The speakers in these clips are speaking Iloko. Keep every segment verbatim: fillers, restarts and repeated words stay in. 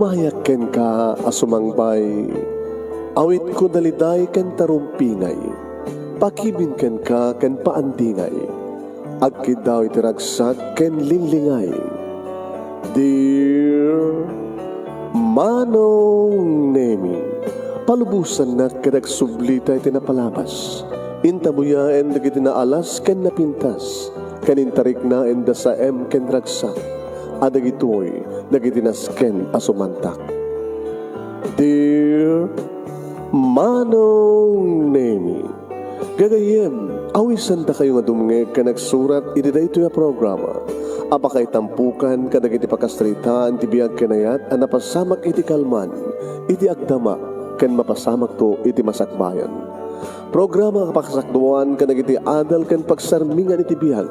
Mayak kenka a sumangbay, awitko daliday ken tarumpingay, pakibin kenka ken paandingay, agkiddaw iti ragsak ken linglingay. Dear Manong Nemi, palubosannak ket agsublita iti napalabas. Intabuyaen dagiti naalas ken napintas, ken intariknaen da saem ken ragsak, a dagitoy dagiti nasken a sumantak. Dear Manong Nemi, gagayyem, awisandakayo nga dumngeg ken agsurat iti daytoy a programa a pakaitampukan kadagiti pakasaritaan ti biag ken ayat a napasamak iti kalman, iti agdama, ken mapasamakto iti masakbayan. Programa a pakasakduan kadagiti adal ken pagsarmingan iti biag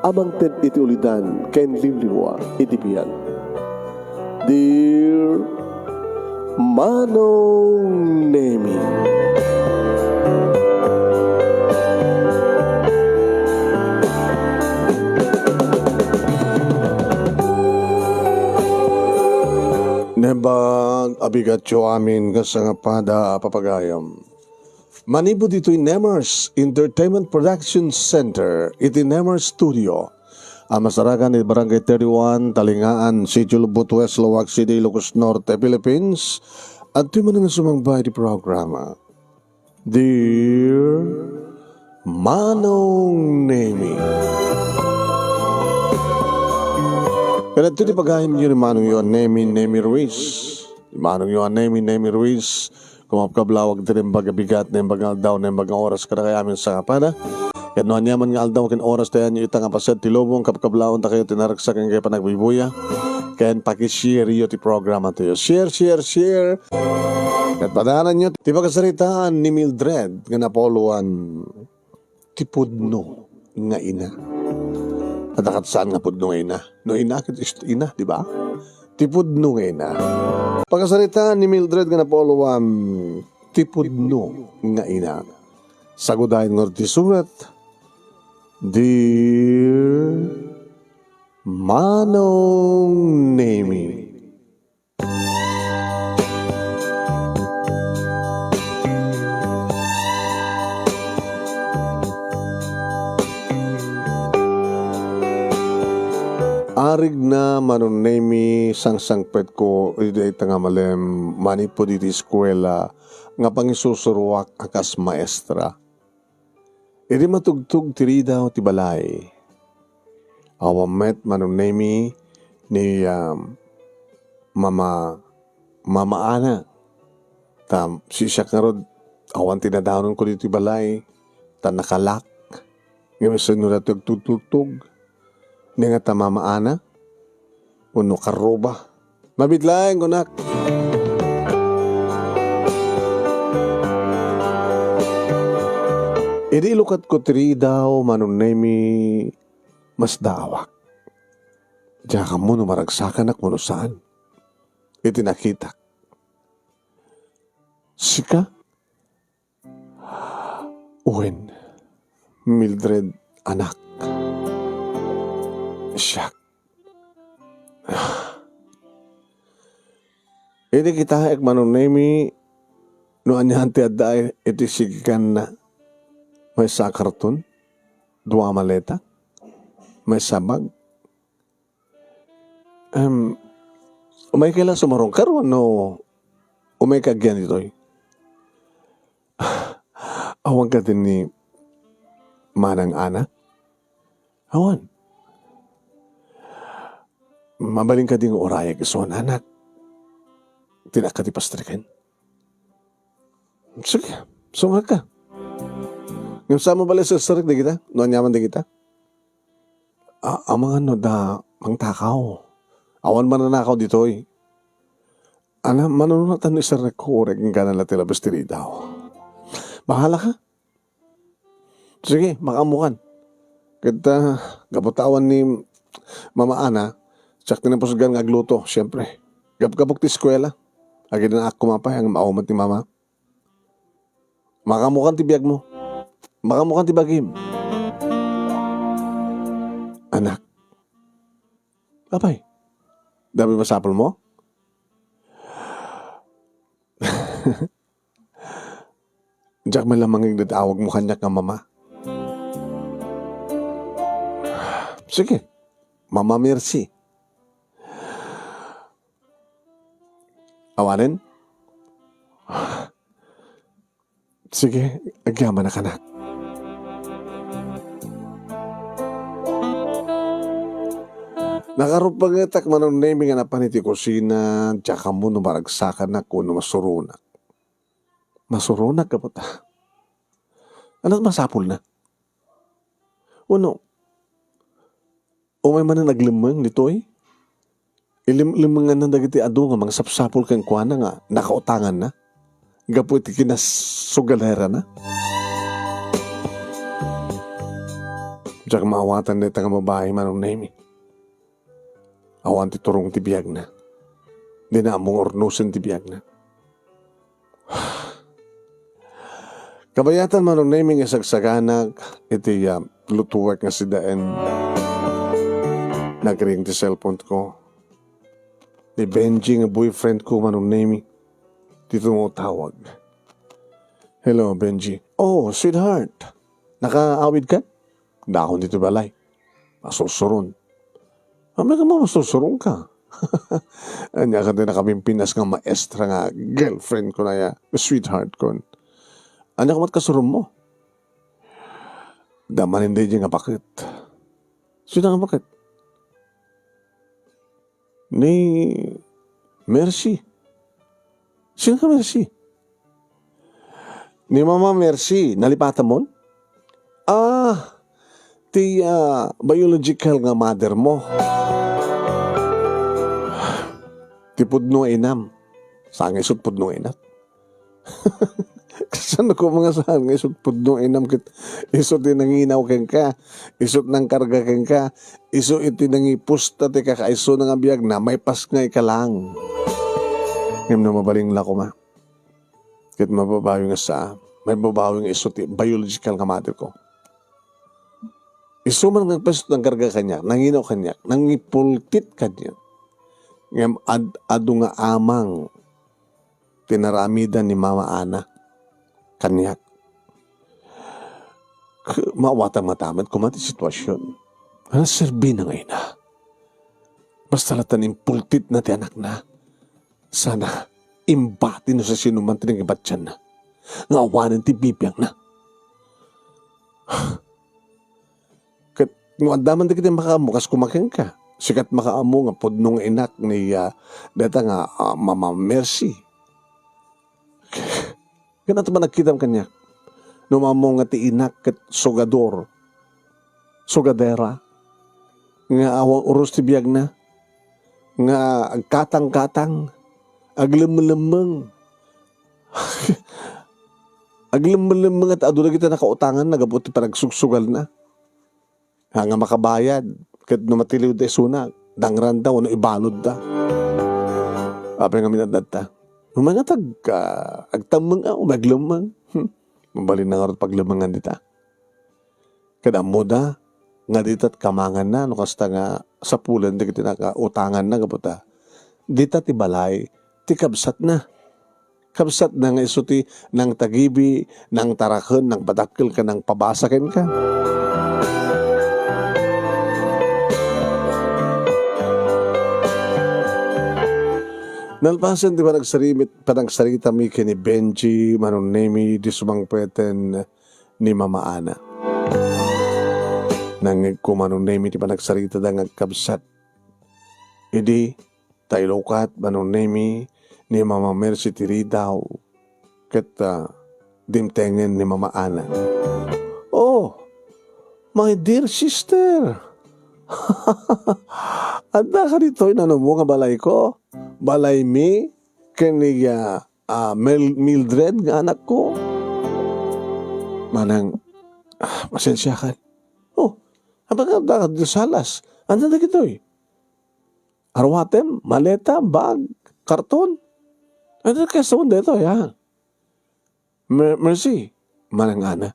a mangted iti ulidan ken liwliwa iti biag. Dear Manong Nemi. Naimbag a bigatyo amin nga sangapada a papagayam. Manipud ditoy Nemers Entertainment Production Center iti Nemers Studio a masarakan iti Barangay thirty-one, Talingaan, Sitio Lubot West, Laoag City, Ilocos Norte, Philippines. Adtoy manen nga sumangbay iti programa, Dear Manong Nemi. Ken adtoy ti pagayamyo ni manongyo a Nemi, Nemi Ruiz. Ni manongyo a Nemi, Nemi Ruiz. Kumakablaw iti naimbag a bigat, naimbag nga aldaw, naimbag nga oras kadakayo amin sangapada. Ket no aniaman nga aldaw ken oras ti ayanyo ita nga paset ti lubong, kabkablawen dakayo ti naragsak ken panagbibuya. Ken pakishare yo ti programa tayo. Share, share, share. Ket padanan yo ti pakasaritaan ni Mildred nga napuloan ti pudno nga ina. Adda ket saan nga pudno nga ina. No ina, ket is-, ina, di ba? Ti pudno nga ina. Pakasaritaan ni Mildred nga napuloan ti pudno nga ina. Sagudayen ngarud ti surat, Dear Manong Nemi. Arigna, Manong Nemi, sangsangpetko iti dayta nga malem manipud iti eskuela nga pangisusuroak a kas maestra. Idi matugtog ti ridaw ti balay, awan met, Manong Nemi, ni, ah, Mama, Mama Ana. Ta siak ngarud, awan ti nadanonko ditoy balay, ta nakalak. Ngem isu no daytoy agtugtugtog, ni nga ta Mama Ana, wenno karruba. Mabiit laeng, kunak. Idi ilukatko ti ridaw, Manong Nemi, masdaawak. Diak ammo no maragsakanak wenno saan. Iti nakitak. Sika? Wen, Mildred, anak. Siak. Idi kitaek, Manong Nemi, no anian ti adda iti sigikanna. Maysa a karton, dua a maleta, maysa a bag. Em, umayka la sumarungkar wenno umayka agyan ditoy? Awan kadi ni Manang Ana? Awan. Mabalin kadi nga urayek isu, anak? Ti naka ti pastriken. Sige, sumagka. Ngem saan mabalin serserrek dagita? No aniaman dagita? A-, amangan no adda mangtakaw. Awan mannakaw ditoy. Ana, manunot no iserrekko, uray kenka la ti labes ti ridaw. Bahalaka. Sige, makaammokan. Ket, ah, gapu ta awan ni Mama Ana, siak ti napusgan nga agluto, siempre. Gapgapok ti eskuela. Aginanak koma pay, ngem awan met ni Mama. Makaammokan ti biagmo. Makaammokan ti bagim. Anak. Apay, dayta masapulmo? Diak man la mangngeg dayta awagmo kaniak nga mama. Sige, Mama Mercy. Awanen? Sige, agyamanak, anak. Nakaruppangetak, Manong Nemi, nga napan iti kusina, diak ammo no maragsakanak wenno masuronak. Masuronak, gapu ta. Ania ti masapulna? Wenno, umay manen aglemmeng ditoy? Ilim-, lemmenganna dagiti adu nga mangsapsapul kenkuana nga nakautanganna gapu iti kinasugaderana. Diak maawatan dayta nga babai, Manong Nemi. Awan ti turong ti biagna. Dina ammo nga urnosen ti biagna. Kabayatan, Manong Nemi, nga sagsaganak iti, ah, lutuek nga sidaen. Nagring ti cellphone ko. Ni Benji nga boyfriend ko, Manong Nemi. Dito mo tawag. "Hello, Benji." "Oh, sweetheart. Nakaawid ka?" "Dahon dito balay. Masursuron." "Ammom nga masursuron ka." Ania ka ti nakapimpinas nga maestra nga girlfriend ko na ya, sweetheart ko. Ania ka met kasurom mo? Da manen daydi nga baket. Sino nga baket? Ni Mercy. Sino nga Mercy? Ni Mama Mercy, nalipatam mon? Ah, ti, ah, biological nga mother mo. Ti pudno nga inam. Saan nga isut pudno nga inak? Kasano ko nga saan nga isut pudno nga inam ket isu ti nanginaw kenka, isu ti nangkarga kenka, isu iti nangipusta ti kakaisuna nga biagna, maipas nga ikalang. Ngem no mabalin la koma, ket mababawi nga sa, mababawi nga isu ti biological nga mother ko. Isu man nga nagpaisut, nangkarga kaniak, nanginaw kaniak, nangipultit kaniak. Ngem ad-, adu nga amang ti naramidan ni Mama Ana kaniak. K-, maawatan nga met koma ti sitwasion. Ania serbina nga ina? Basta latta impultitna ti anakna. Sana imbati no sasinoman ti nangibatianna nga awanen ti bibiangna. Ket no adda man dagiti makaammo, kas koma kenka, sika ti makaammo nga pudno nga inak ni, ah, dayta nga, ah, Mama Mercy. Ket ania ti panagkitam kaniak? No maammo nga ti inak ket sugador, sugadera, nga awan uros ti biagna, nga agkatangkatang, aglemmelemmeng. Aglemmelemmeng ket adu dagiti nakautanganna gapu ti panagsugsugalna. Ha, nga makabayad, ket no matiliwda isuna, dangranda wenno ibaludda. Apay ngamin adda? Umay nga tag-, ah, agtammeng, ah, umay aglemmeng. Hmm. Mabalin na ngarud paglemmengan dita. Ket ammoda nga dita ti kamanganna no kasta nga sapulen dagiti nakautanganna gapu ta dita ti balay ti kabsatna. Kabsatna nga isu ti nangtagibi, nangtaraken, nangpadakkel ken nangpabasa kenka. Nalpasen ti panagsarimit-, panagsaritami ken ni Benji, Manong Nemi, idi sumangpeten ni Mama Ana. Nangngegko, Manong Nemi, ti panagsaritada nga agkabsat. Idi, ta ilukat, Manong Nemi, ni Mama Mercy ti ridaw, ket, ah, dimtengen ni Mama Ana. "Oh, my dear sister! Adda ka ditoy nanumo nga balayko? Balaymi ken ni, ah, ah, Mel-, Mildred nga anakko?" Manang, "Ah, pasensiakan." "Oh, apay nga adda ka ditoy salas? Ania dagitoy? Aruatem, maleta, bag, karton? Ania ti kayatmo daytoy, ha?" "Mer-, Mercy," manang Ana.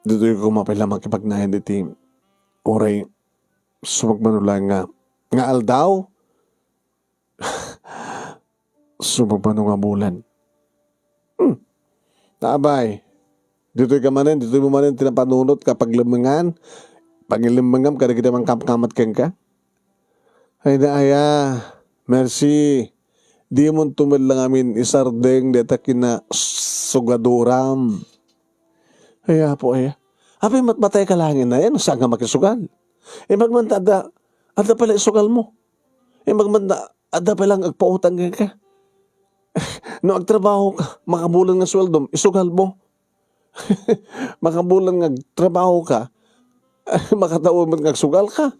Ditoy ko mapay la makipagnayon iti uray sumagmano laeng nga, nga aldaw. Sumagmamano nga bulan. Hmm. Abay, ditoy ka manen, ditoy mo manen ti napanunot ka paglemmengan, pangilemmengam kadagiti mangkamkammat kenka. Ay na aya, Mercy, dimon to met lang amin isardeng deta kinasugaduram. Ay, Apo, aya. Apay, mat-, matay ka langin na yan, saan nga makisugal? Imbag man ta adda, adda pala isugal mo. Imbag man ta adda pala nga agpautang ka. No agtrabaho ka, makabulan nga sweldom, isugal mo. Makabulan nga agtrabaho ka, makatawen met nga agsugal ka.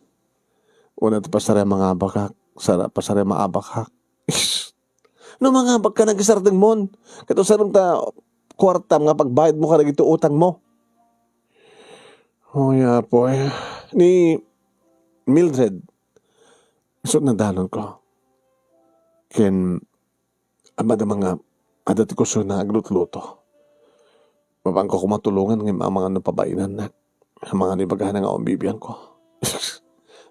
Una ti pasarem nga abakak, sara-, pasarem nga abakak. No mangabak ka, nagisardeng mon. Ket usarem ta kuartam nga pagbayad mo kadagiti utang mo. Oy, Apo, eh. Ni Mildred, isut' nadalon ko. Ken Ammada nga adda ti kusona aglutluto. Mapanko koma tulongan ngem amangan no pabainannak. Amangan no ibagana nga awan bibiangko.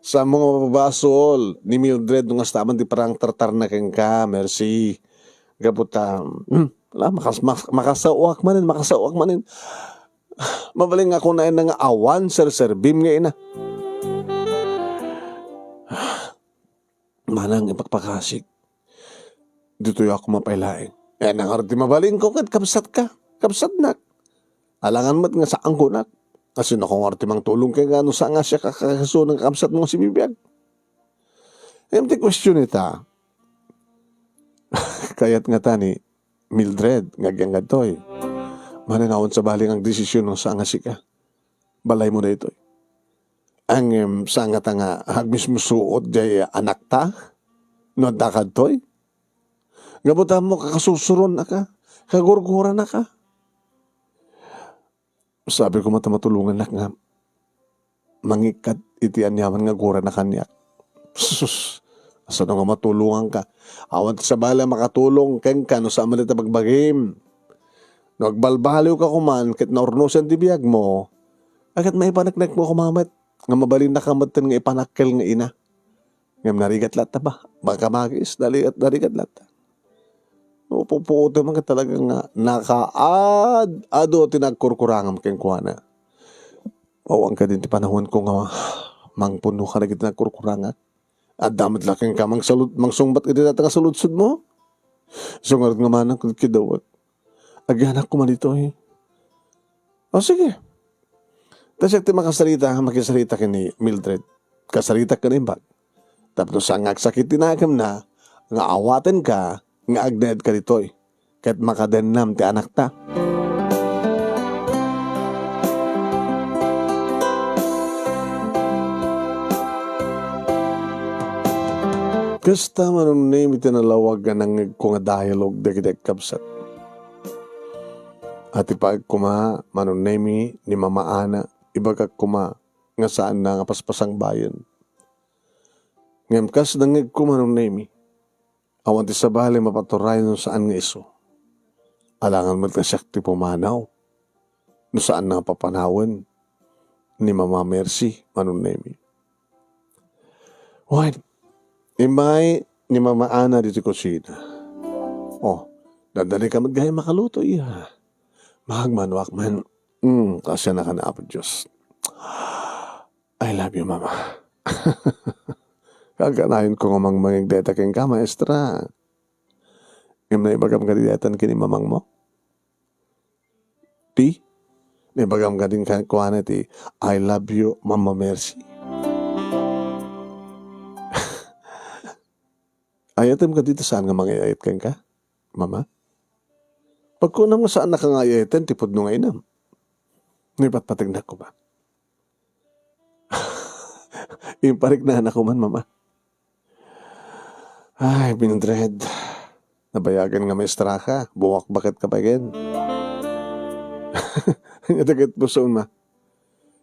Saan mo nga mapabasol ni Mildred no kasta man ti parangtartarna kenka, Mercy? Gapu ta, hmm, ala, makas-, mas-, makasaoak manen, makasaoak manen. Mabalin nga kunaenna nga awan serserbim nga ina. Manang ipakpakasik. Ditoy ako mapailaeng. Eh, nangar ti mabalinko ket kabsatka, kabsatnak. Alangan met nga saanko nak. Asino ko ngar ti mangtulong kenka no saan nga siak a kakasuan nga kabsat mo nga si Bibiag? Ngem ti question ita, kayat ngata ni Mildred nga agyan kadtoy. Mananawan sabali nga agdesisyon no saan nga sika. Balay mo daytoy. Ngem, saan ngata nga agmismusuot jay anakta? No adda kadtoy? Gapu ta ammo, kakasusuronnaka, kagurgurannaka. Sabi ko, mata matulongannak nga mangikkat iti aniaman nga agurana kaniak. Sus, asano nga matulonganka? Awan ti sabali a makatulong kenka no saan met dayta bagbagim. No agbalbaliwka koman ket naurnosen ti biagmo, ket maipaneknekmo koma met nga mabalinnaka metten nga ipanakkel nga ina. Ngem narigat latta ba? Makamagis, narigat, narigat latta. No, pupuotem man ket talaga nga nakaad-adu ti nagkurkurangam kenkuana. Awan kadin ti panahuanko nga mangpunno kadagiti nagkurkurangak. Adda met la kenka mangsalud-, mangsungbat iti dayta nga saludsodmo? Isu ngarud nga manang ket kidawat. Agyanak koma ditoy. O, sige. Ta siak ti makasarita, makisarita ken ni Mildred. Kasarita ken imbag. Tapno saan nga agsakit ti nakemna, nga awatenka, nga agnaedka ditoy. Ket makadennam ti anakta. Kasta, Manong Nemi, ti nalawag nga nangngegko nga dialogue dagiti agkabsat. Ati paek koma, Manong Nemi, ni Mama Ana, ibagak koma nga saanna nga paspasangbayen. Ngem kas nangngegko, Manong Nemi, awan ti sabali mapaturayan no saan nga isu. Alangan met nga siak ti pumanaw no saan nga papanawen ni Mama Mercy, Manong Nemi. Wen, immay ni Mama Ana ditoy kusina. Oh, dandani ka met gayam makaluto, iya. Maagmanoak man. Mm, kaasiannakan, Apo Dios. I love you, Mama. Kaganayon ko nga mangmangeg dayta kenka, maestra. Ngem naibagam kadi daytan ken ni mamangmo? Ti? Naibagam kadi kenkuana ti, "I love you, Mama Mercy." Ayatem kadi ta saan nga mangay-ayat kenka, Mama? Pagkunam nga saannaka nga ay-ayaten ti pudno nga inam. No ipatpategnak koma. Impariknana koman, Mama. Ay, Mildred. Nabayagen nga maestraka. Bumakbaket ka pay ken. Ania dagiti pusom, Ma?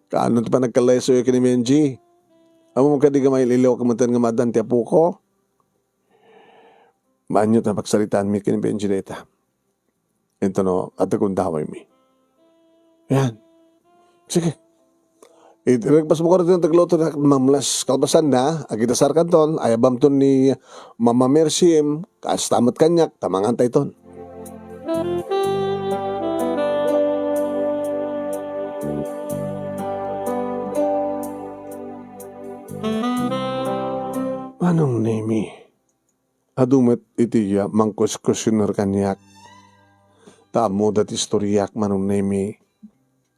Kaano ti panagkallaysoyo ken ni Benji? Ammom kadi nga mail-iliwak metten nga maaddaan ti apoko? Maanyo ta pagsaritaanmi ken ni Benji dayta. Intono, adda gundawaymi. Yan. Sige. Iti request mo, Cordon, tagluto na mamlas. Kalpasan na, agidasar kanton, ayabam ton ni Mama Mercy, kasta met kaniak, tamangan tayton. Manong Nemi, adu met iti, ah, mangkuskusioner kaniak. Ta ammoda ti istoriak, Manong Nemi.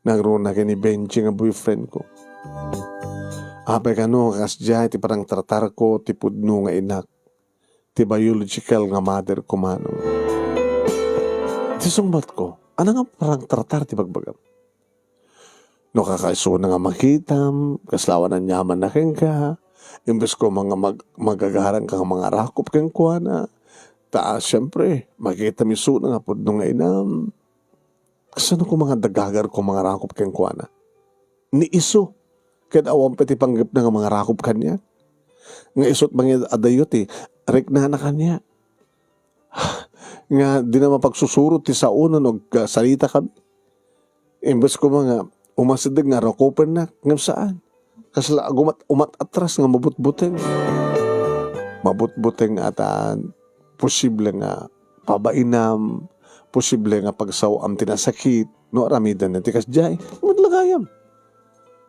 Nangruna ken ni Benji nga boyfriend ko. Apay kano, kasdiay ti panangtratar ko ti pudno nga inak, ti biological nga mother ko, Manong. Ti sungbat ko, ania nga panangtratar ti bagbagam? No kakaisuna nga makitam, kasla awan aniamanna kenka, imbes ko nga mag-, magagarang ka nga mangarakop kenkuana, ta, siempre, makitam isuna nga pudno nga inam. Kasano ko nga dagagar ko mangarakop kenkuana? Ni isu, ket awan pay ti panggepna nga mangarakop kaniak. Nga isut' mangiad-adayo ti riknana kaniak. Nga dina mapagsusurot ti sao no agsarsarita kami. Imbes koma nga umasideg nga rakupennak, ngem saan. Kasla agumat-, umat-atras nga mabutbuteng. Mabutbuteng atan, posible nga pabainam, posible nga pagsaoam ti nasakit, no aramidenna ti kasdiay, met la gayam.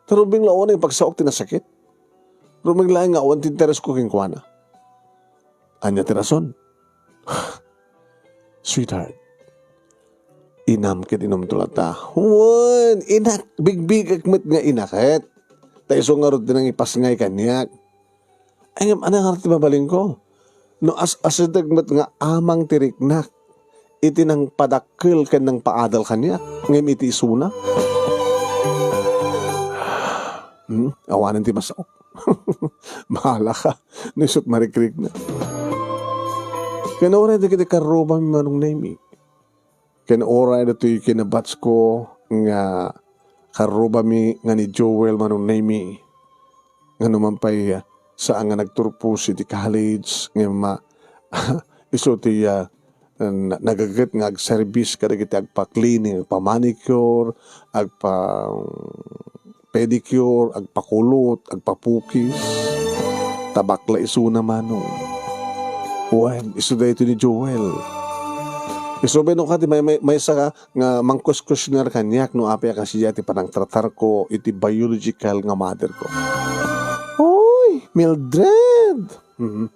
Ta rumbeng la awan nga pagsaok ti nasakit. Rumbeng laeng nga awan ti interes ko kenkuana. Ania ti rason? Sweetheart, inam ket inumto latta. Wen, inak, bigbigek met nga inaket. Ta isu ngarud ti nangipasngay kaniak. Ay, ngem, ania ngarud ti mabalinko? No as-asideg met nga amang ti riknak iti nangpadakkel ken nangpaadal kaniak, ngem iti isuna? Hmm? Awanen ti masaok. Bahala ka. No isut' marikrikna. Ken uray dagiti karrubami, Manong Nemi. Ken uray datoy kinabatsko nga karrubami nga ni Joel, Manong Nemi, nga numan pay, ah, saan nga nagturpos iti college, ngem, ah, isu ti, ah, na-, nagaget nga agserbis kadagiti agpa-cleaning, agpa-manicure, agpa-, pedicure, agpakulot, agpapukis. Ta bakla isuna, Manong. Wen, isu daytoy ni Joel. Isu pay no kadi may, may, maysa ka nga mangkuskusioner kaniak no apay a kasdiay ti panangtratar ko iti biological nga mother ko. Oy, Mildred! Mhm.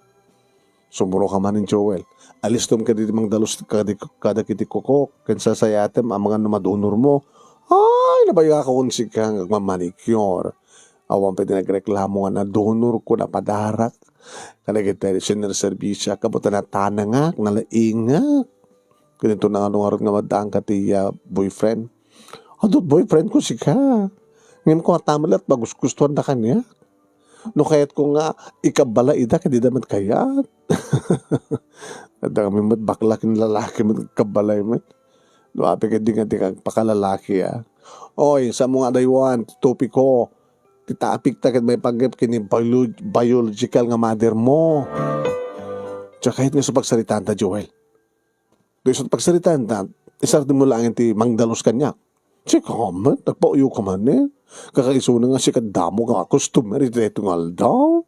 Sumurot ka manen, Joel. Alistom kadi ti mangdalus kadi-, kadagiti kukok ken sasayaatem amangan no madonor mo. Ay, nabayag ako ken sika nga agmamanicure. Awan pay ti nagreklamo nga nadonor ko, napadarak. Kadagiti sinerserbisiak, kabutta natanangak, nalaingak. Ken inton nangano ngarud nga maddaan ka ti, ah, boyfriend? Adu, boyfriend ko sika. Ngem kua ta met la, pagusgustuanda kaniak. No kayatko nga ikabbalay ida, ket dida met kayat. Adda kami met bakla ken lalaki met ikabbalay met. No apay ket di nga ti agpakalalaki, ah. Oy, saanmo nga adaywan ti topiko. Ti topic ta ket maipanggep ken ni bio-, biological nga mother mo. Diak kayat nga isu pagsaritaanta, Joel. No isu ti pagsaritaanta, isardengmo laengen ti mangdalus kaniak. Sika met, nagpauyo ka manen. Kakaisuna nga sika damo nga customer iti daytoy nga aldaw.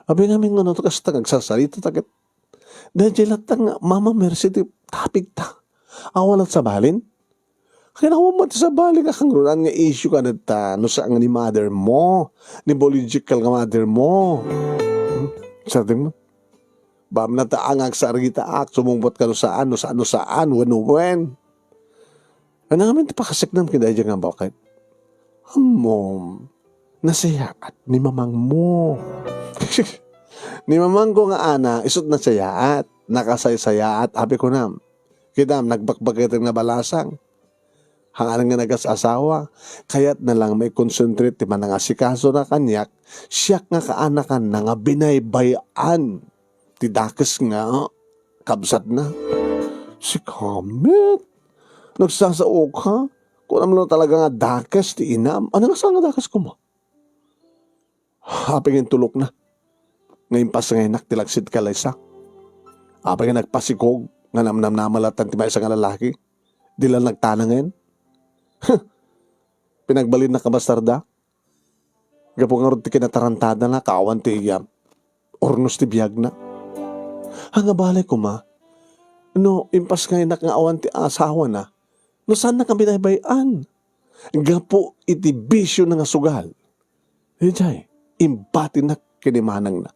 Abi ngamin, ngano kasta nga agsarsarita ta ket? Daydiay latta nga Mama Mercy ti topic ta. Awan met sabalin? Kinawan met ti sabali nga kangrunaan nga issue ka dita, no saan nga ni mother mo, ni biological nga mother mo. Hmm? Sardeng mo? Bamnata nga agsaritaak, sumungbat ka no saan, no saan, no saan, wen, wen. Ania ngamin ti pakasiknam ken daydiay nga baket? Ammom, nasayaat ni mamangmo. Ni mamangko nga ana, isut' nasayaat, nakasaysayaat, apay kunam. Kitam, nagbakbaketeng nabalasang. Haan nga nagas-asawa, kayatna lang maikonsentrate ti panangasikasona kaniak, siak nga kaanakanna nga binaybay-an ti dakes nga kabsatna. Sika met, nagsasaok, ha? Kunam no talaga nga dakes ti inam. Ania nga saan nga dakes koma? Apay nga intulokna nga impasngaynak ti lagsid kalaysa? Apay nga nagpasikog nga namnamnama latta ti maysa nga lalaki? Di la nagtanangen? Huh! Pinagbalinnak a bastarda? Gapu ngarud ti kinatarantadana, awan ti iyam. Urnos ti biagna. Ania bale koma, no impasngaynak nga awan ti asawana, no saannaka binaybay-an gapu iti bisiona nga sugal. Idiay, imbatinnak ken ni manangna.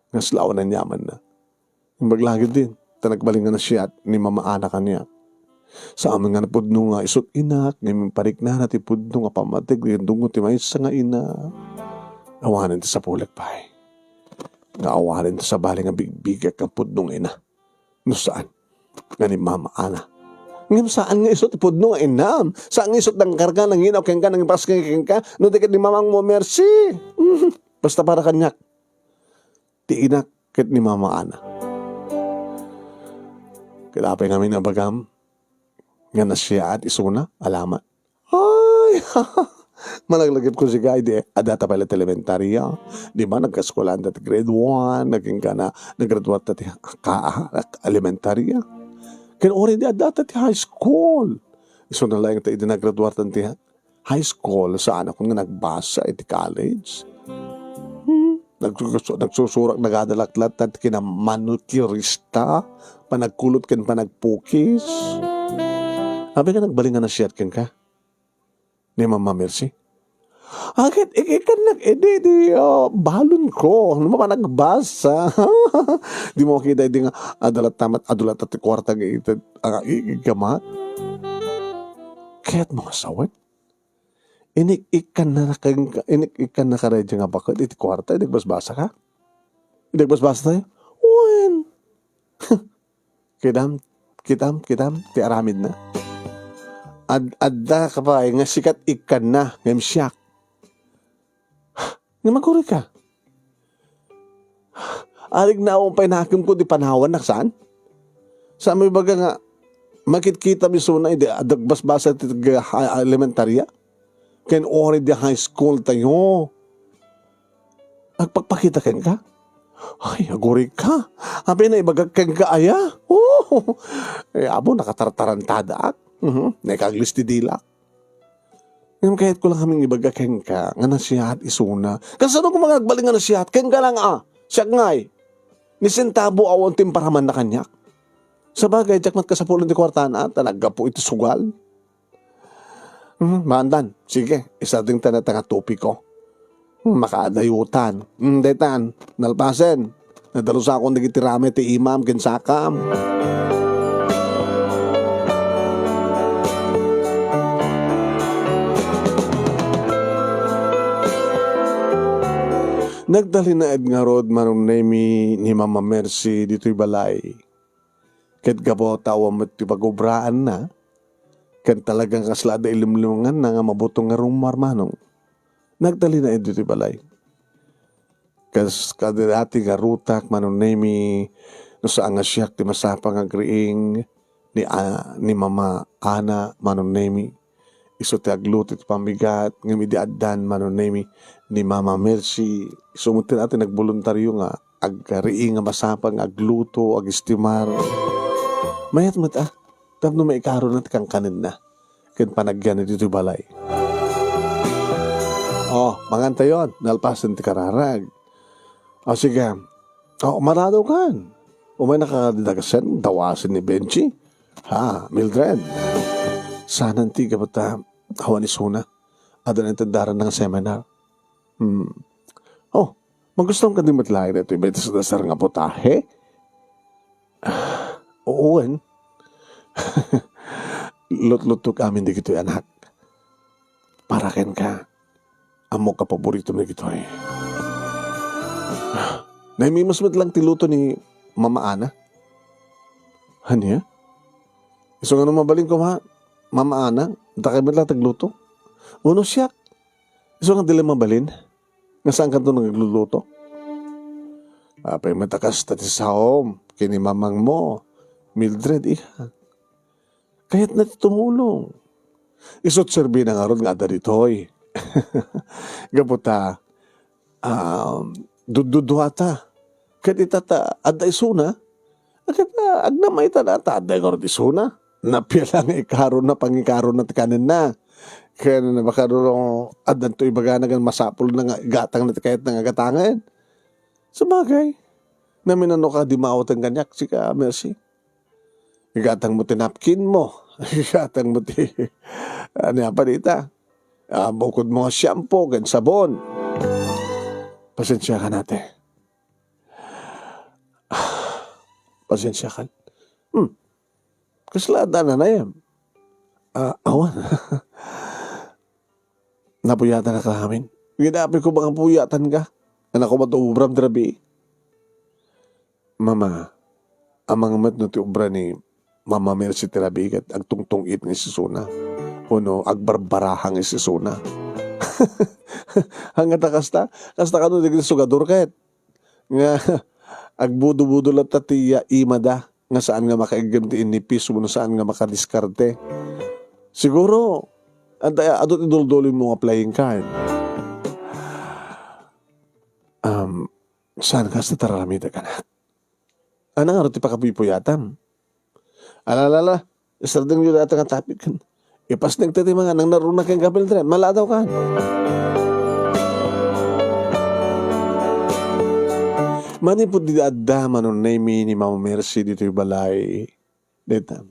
Nga aslaw a nanyamanak. Imbag la ketdin, ta nagbalin nga nasiat ni Mama Ana kaniak. Saan man nga napudno nga isut' inak, ngem impariknana ti pudno nga pammateg ken dungngo ti maysa nga ina. Awanen ti sapulek pay. Nga awanen ti sabali nga bigbigak nga pudno nga ina. No saan nga ni Mama Ana. Ngem saan nga isu ti pudno nga inam. Saan nga isu ti nangkarga, nanginaw kenka, nangipasngay kenka. No di ket ni mamangmo, Mercy. Basta para kaniak. Ti inak ket ni Mama Ana. Ket apay ngamin a ibagam nga nasiaat isuna, alaman. Ay! Malaglagipko sika idi addata pay la ti elementarya. Di ba, nagkaeskuelaan ta ti grade one, nagingga na, naggraduar ta ti ka-, elementarya. Ken already addata ti high school. Isuna laeng ta idi naggraduar ta ti high school, saanakon nga nagbasa iti college. Hmm, nagsusu-, nagsusurak, nagadalak latta ti kinamanikirista, panagkulot ken panagpukis. Apay nga nagbalin nga nasiat kenka ni Mama Mercy. Aket, ik-, ikkannak idi, di, ah, balonko, no mapanagbasa. Dimo makita idi nga, adda latta met, adu latta ti kuarta nga ita, ah, i-, igamat. Kayatmo nga sawen? Inik-ikkanna ken-, inik-ikkanna kadi nga baket iti kuarta, idi agbasbasaka? Idi agbasbasatayo? Wen. Kitam, kitam, kitam, ti aramidna. Ad-, adda ka pay nga sika ti ikkanna, ngem siak. Ngem agurika. Arik na awan pay nakemko di panawannak, saan? Saanmo ibaga nga, makitkita mi isuna idi adda agbasbasa ti tag-, ha-, elementarya? Ken already high school tayo. Agpakpakita kenka? Ay, agurika. Apay nga ibagak kenka aya? Oh! Eh, amo, nakatartarantadaak. Mhm. Naikaglis ti dilak. Ngem kayatko la ngamin ibaga kenka nga nasiaat isuna. Kasano koma nga agbalin nga nasiaat? Kenka lang a. Siak ngay. Ni sentabo awan ti imparamanna kaniak. Sabagay, diak met kasapulan ti kuartana, ta naggapu iti sugal. Hmm, maandan. Sige, isardengta dayta nga topiko. Hmm, makaadayotan. Hmm, daytan, nalpasen. Nadalosakon dagiti ramay ti imam ken sakam. Nagtalinaed ngarud, Manong Nemy, ni Mama Mercy ditoy balay. Ket gapu ta awan met ti pagobraanna, ken talagang kasla adda ilimlimanganna nga mabutong nga rummuar, Manong. Nagtalinaed ditoy balay. Kas kadati nga rutak, Manong Nemy, no saan nga siak ti masapang nga agriing ni, a-, ni Mama Ana, Manong Nemy. Isu ti agluto ti pambigat, ngem idi addan, Manong Nemy, ni Mama Mercy, isu met ti nagboluntario nga agriing nga masapang nga agluto, agistimar. Mayat met a, tapno maikarona ti kankanenna ken panagyanna ditoy balay. Oh, mangantayon, nalpasen ti kararag. O, sige. O, marado kan. Umaynaka dagasen, dawasen ni Benji. Ha, Mildred. Saan ti gapu ta awan isuna. Adda naintendaran nga seminar. Hmm. O, magustuam kadi met laeng daytoy, daytoy dasdasar nga putahe? Wen. Lutlutok amin dagitoy, anak. Para kenka. Ammok a paboritom dagitoy. Naimimus met lang ti luto ni Mama Ana. Ania? Isu nga no mabalin koma, Mama Ana, dakay met lang ti agluto. Wenno siak. Isu nga dili mabalin nga saankanto nga agluluto. Apay met a kasta ti saom ken ni mamangmo, Mildred, iha. Kayatna ti tumulong. Isu't serbina ngarud nga adda ditoy. Gapu ta, ah, dudduduata. Ket ita ta adda isuna, ket, ah, agnam ita ta adda ngarud isuna. Napia la nga ikarona, pangikarona ti kanenna. Ken no, baka no, addanto ibagana nga masapulna nga igatangna ti kayatna nga gatangen. Sabagay, naminano ka, dimawaten kaniak, sika, Mercy. Igatangmo ti napkin mo. Igatangmo ti, ano nga pa dita? Ah, bukod mo nga shampoo ken sabon. Pasensiakan, ate. Pasensiakan. Hmm. Kasla adda nanayam? Ah, awan. Napuyatanak amin. Ket apay ko nga puyatanka? Anak ko, ba't obram ti rabii? Mama, amangan met no ti obra ni Mama Mercy ti rabii ket agtungtung-it nga isisuna. Wenno agbarbarahang isisuna. Ania ta kasta? Kasta kano dagiti sugador ket nga agbudo-budo latta ti, ah, imada nga saan nga makaiggem ti innipis wenno saan nga makadiskarte. Siguro, adu, adu ti duldulin mo nga playing card. Um, saan kasta ti aramidek, anak? Ania ngarud ti pakapuy-puyatam? Ala, ala, ala. Isardengyo dayta nga topic. Ipasnek ti, ti mga nang naruna ken Gabriel dre. Maladaw kan. Manipud di adda Manong Nemi ni Mama Mercy ditoy balay, dita,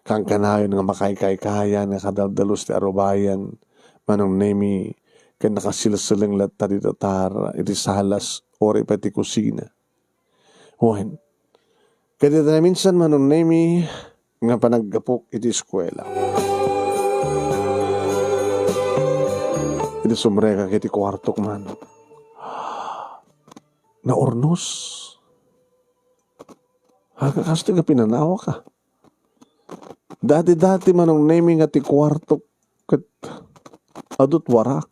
kankanayon nga makaykaykayan nga kadaldalus ti arubayan, Manong Nemi, ken nakasilseleng latta dita tar iti salas, uray pay ti kusina. Wen, kadita naminsan, Manong Nemi, nga panaggapok iti eskuela. Idi sumrekak iti kuartok man, naurnos. Ania kasta nga pinanawak, a? Dati-dati, Manong Nemi, nga ti kuartok ket adu ti warak.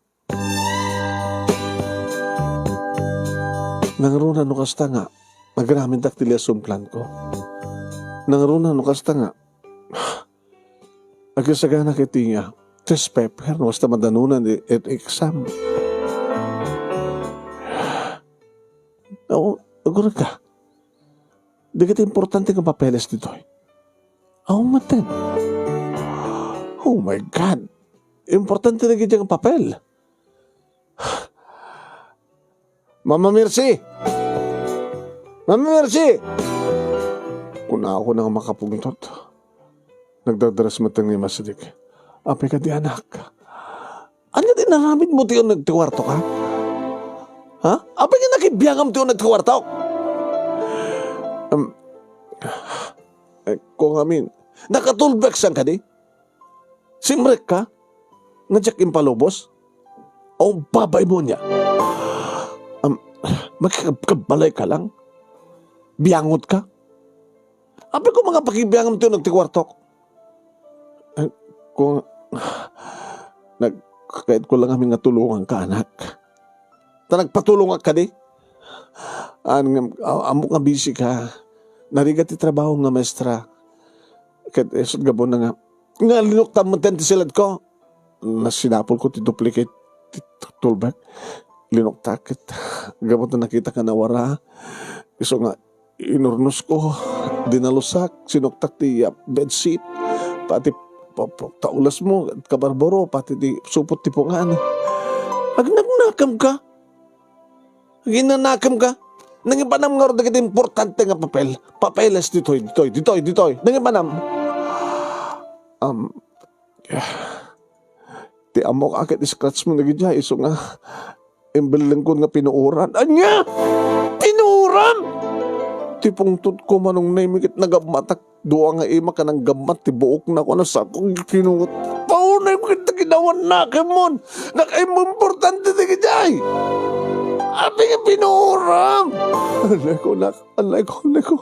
Nangruna no kasta nga agramidek ti lesson plan ko. Nangruna no kasta nga agsaganak iti, ah, test paper no kasta madanonan ti, ti exam. Aw, agurayka. Dagiti importante nga papeles ditoy. Aw, maten. Oh my God. Importante dagiti nga papel. Mama Mercy! Mama Mercy! Kunakon nga makapungtot. Nagdadres met ni Mama Mercy. Apay kadi, anak? Ania ti inaramidmo ti uneg ti kuartok, a? Ha? Apay nga nakibiangam ti uneg ti kuartok? Um, eh, kung amin, nakatulbek san kadi? Simrekka? Nga diak impalubos? O, babaim ania? Um, makikabkabalayka lang? Biangotka? Apay ko nga pakibiangam ti uneg ti kuartok? Eh, kung, nagkakayatko lang amin nga tulonganka, anak. Ta nagpatulongak kadi? An, nga, a-, ammok nga busy ka. Narigat ti trabaho nga maestra. Ket, eh, isut' gapuna nga, nga linuktam met ti siledko. Nasinapolko ti duplicate ti tulbek. Linuktak ket gapu ta nakitak nga nawara. Isu nga inurnosko, dinalusak, sinuktak ti, ah, bedsheet, pati pa-, pa-, taulasmo, kabarbaro, pati ti supot ti pungan. Agnaknakemka? Aginnanakemka? Nangipanam ngarud dagiti importante nga papel. Papeles ditoy, ditoy, ditoy, ditoy. Nangipanam. Um, ti ammok a ket scratch mo dagidiay, isu nga imbellengko nga pinuoran. Ania? Pinuoram? Ti pungtotko, Manong Nemi, ket nagammatak. Dua nga ima ket naggammat ti buokna, kuna sako, pinuot. Paunay mo ket ta kinawannakemon. Nakaimmo importante dagidiay. Apay nga pinuoram? Anay ko, nak. Anay ko, anay ko.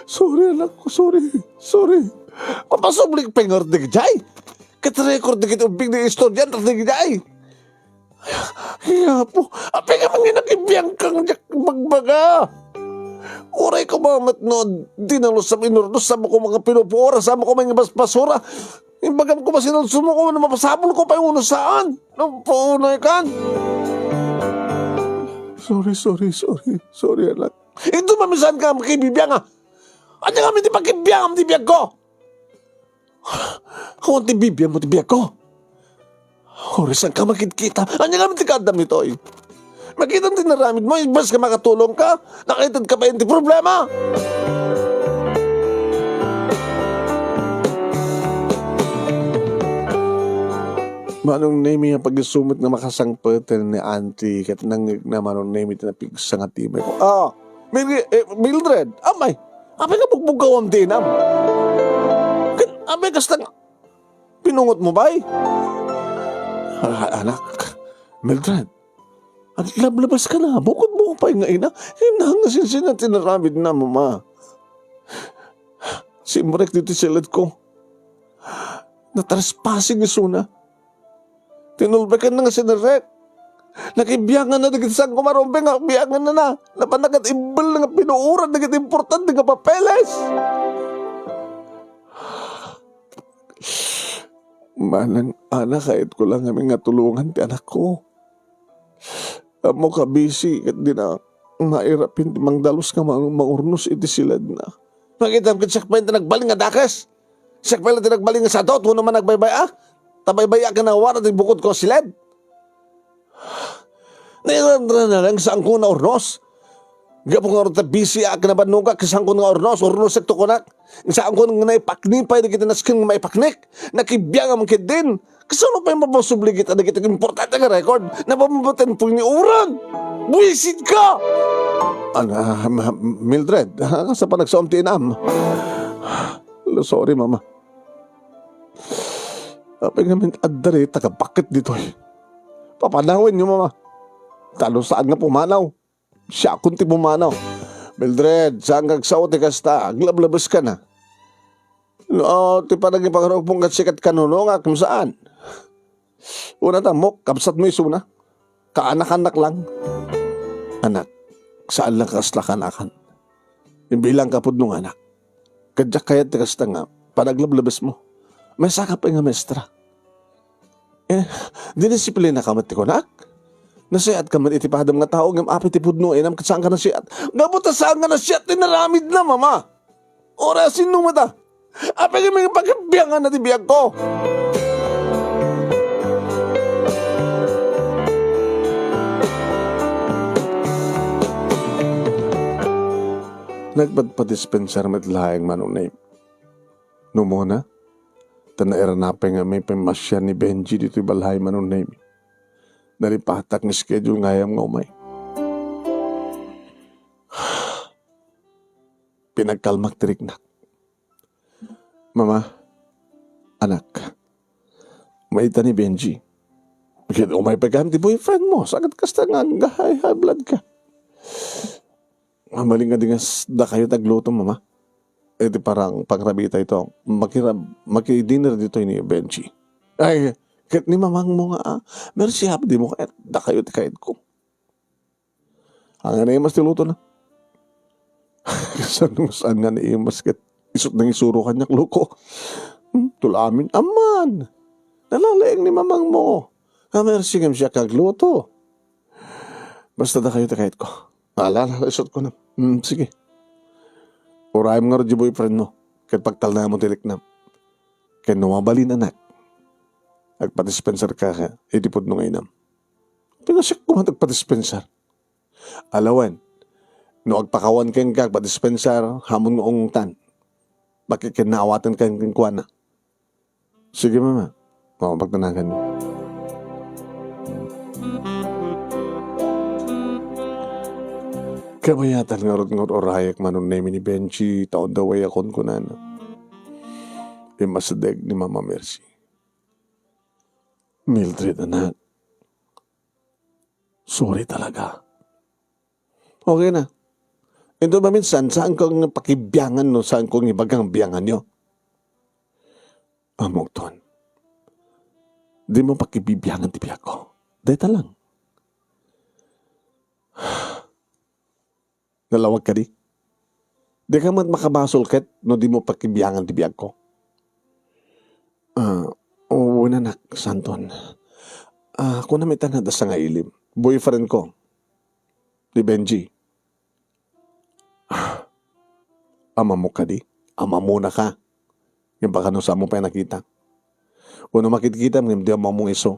Sorry, anak ko. Sorry. Sorry. Mapasublik pay ngarud dagidiay. Ket record dagiti ubbing ti estudiante dagidiay. Ay, Apo, apay nga man nga nakibiangkang diak bagbaga? Uray ko met no dinalusam, inurnosam ko nga pinupuora, sama ko nga basbasura. Imbagam ko, masinulsol mo ko, no mapasapul ko pay wenno saan. No, paunay kan. Sorry, sorry, sorry. Sorry, anak. Ito mamisan ka makibibiang, a. Ania ngamin ti pakibiangam ti biag ko? Awan ti bibiang mo ti biag ko. Hoy, saan ka makitkita? Ania ngamin ti kaaddam ditoy? Makitam ti inaramid mo, imbes nga makatulong ka, nakaited ka pa iti problema! Manong Nemi, a pag-isu met nga makasangpet ni Auntie, ket nangngegna Manong Nemi ti napigsa nga timek. Ah, Mil-, eh, Mildred, apay, apay nga bugbugawam ti inam? Ket apay kasta nga pinungot mo, bay? Ah, anak, Mildred, aglablabas ka na. Bukod mo pay nga ina, inang nga sinsin ti inaramidna, mama. Simrek ditoy siled ko. Natrespassing isuna. Tinulbekan na nga sinirrek. Nakibiangan na dagiti sangko marumbeng nga biangan na na. Napan na ket ibbel na nga pinuoran dagiti importante nga papeles. Manang anak, kayatko lang ngamin nga tulongan ti anakko. Ammok a busy ket dina mairap ti mangdalus nga ma-, maurnos iti siledna. Makitam ket siak pay ti nagbalin nga dakes. Siak pay ti nagbalin nga sadot wenno man nagbaybay-a. Ta baybay-ak nga nawara ti bukod ko a siled. Nairandra na lang saanko nga urnos. Gapu nga urta busy ak nga nabannogak, saanko nga urnos, urnosek to kunak. Saanko nga naipakni pay dagiti nasken nga maipaknik. Nakibiangam ketdin. Kasano pay mapausubli kita dagiti importante nga record? Napamabatan po ni Uran! Buwisit ka! Ana, ma-, Mildred, ha? Sa panagsaom ti inam. Lo, sorry, mama. Apay ngamin adda dayta nga baket ditoy. Papanawenyo, mama. Tano saan nga pumanaw. Siakon ti pumanaw. Mildred, saan nga agsao ti kasta? Aglablabes ka na. No, ti panagipangrugbong ket sikat kanunongak, saan? Una ta, Mok, kabsat mo isuna. Kaanakannak lang. Anak, saan lang kasla kaanakan. Imbilang ka pudno nga anak. Ket diak kayat ti kasta nga panaglablabes mo. Maysa ka pay nga maestra. Eh, dinisiplina ka met ti kunak? Nasayaat ka met iti padam nga tao, ngem apay ti pudno nga inam ket saan ka nasiyaat? Gapu ta saan nga nasiyaat ti naramidna, mama. Uray a sinno met a. Apay nga mangipakabiangan na ti biagko? Nagpadpadispensar met laeng Manong Nemi. No umuna, ta nairana pay nga may pammaasian ni Benji ditoy balay Manong Nemi. Nalipatak nga schedule nga ayan nga umay. Pinagkalmak ti riknak. Mama, anak, mayta ni Benji. Ket umay pay gayam ti boyfriend mo, sakit kasta nga high, high blood ka. Mabalin nga di nga s-, dakayo ti agluto, mama. Iti parang pangrabii tayo to. Makirab-, maki-dinner ditoy ni Benji. Ay, ket ni mamang mo nga, ah. Mercy, happy di mo kayat, dakayo ti kayat ko. Ang naimas ti luto na. Saan, saan nga naimas ket isut' nangisuro kaniak, loko. Hmm, tulamin. Amman! Nalalaing ni mamang mo. Ah, Mercy, ngem siak agluto. Basta dakayo ti kayat ko. Ala, ala, isut' ko na. Hmm, sige. Urayem ngarud ti boyfriend mo. Ket pagtalna mo ti riknam. Ket no mabalin, anak, agpadispensar ka iti pudno nga inam. Pinasikko man agpadispensar. Alawen, no agpakawan kenka, agpadispensar, hamon nga ungtan. Bakit ken naawaten ken kenkuana? Sige, mama. O, pagtanagan. Kabayatan ngarud nga ur-urayek Manong Nemi ni Benji, ta on the way akon kunana. Immasideg ni Mama Mercy. Mildred, anak. Sorry talaga. Okay na. Ito ba minsan, saan kong pakibiangan, no? Saan kong ibagang biangan nyo? Amok ton. Di mo pakibibiangan ti biag ko. Deta lang. Nalawag ka di? Di ka man makabasol ket no di mo pakibiangan ti biag ko. Ah, o, wen, anak, santon. Ah, kunam ita nga adda sangailim. Boyfriend ko. Ni Benji. Ah, amamok kadi? Amamona ka. Ngem baka no saan mo pay nakita. Wenno makitkitam ngem di amamong isu.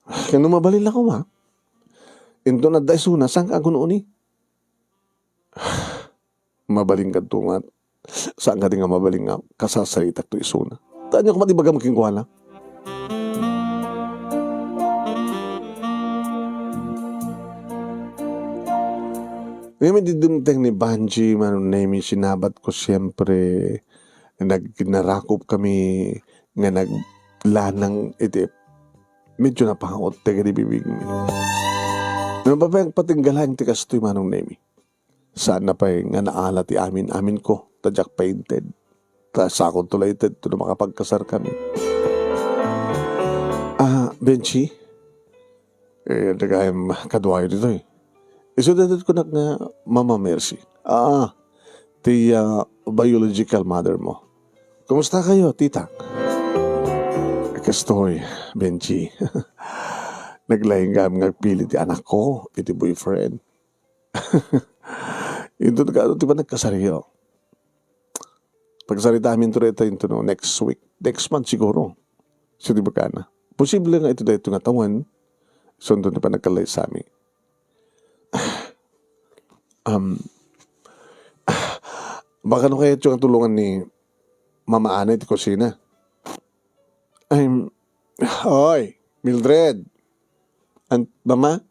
Ken no mabalin la koma, inton adda isuna, saanka agunu-uni? Mabalin kadto nga, saan kadi nga mabalin nga kasasaritakto isuna? Ta ania koma ti ibagam kenkuana? Ngamin ti dumteng ni Banji, Manong Nemi, sinabat ko, siyempre, nag-, narakop kami nga naglanang iti medyo napangot ti kadi bibigmi. Napapayag patinggalang ti kastoy, Manong Nemi. Saan na pay nga naala ti amin-amin ko, ta diak painted. Ta sakonto la ited no makapagkasar kami. Ah, Benchi? Eh, dagayam kaduayo ditoy. Isu daytoy kunak nga Mama Mercy. Ah, ti, ah, biological mother mo. Kumusta kayo, tita? Kastoy, Benchi. Naglaing kami nga agpili ti anak ko, iti boyfriend. Inton kaano ti panagkasariyo? Pagsaritaami inton dayta inton next week, next month siguro. So, di ba kana? Posible nga ito dayto nga tawen, so, inton ti panagkalaysami. Um, baka no kaya nga tulungan ni Mama Ana iti kusina. Ay, hoy, Mildred. An-, Mama?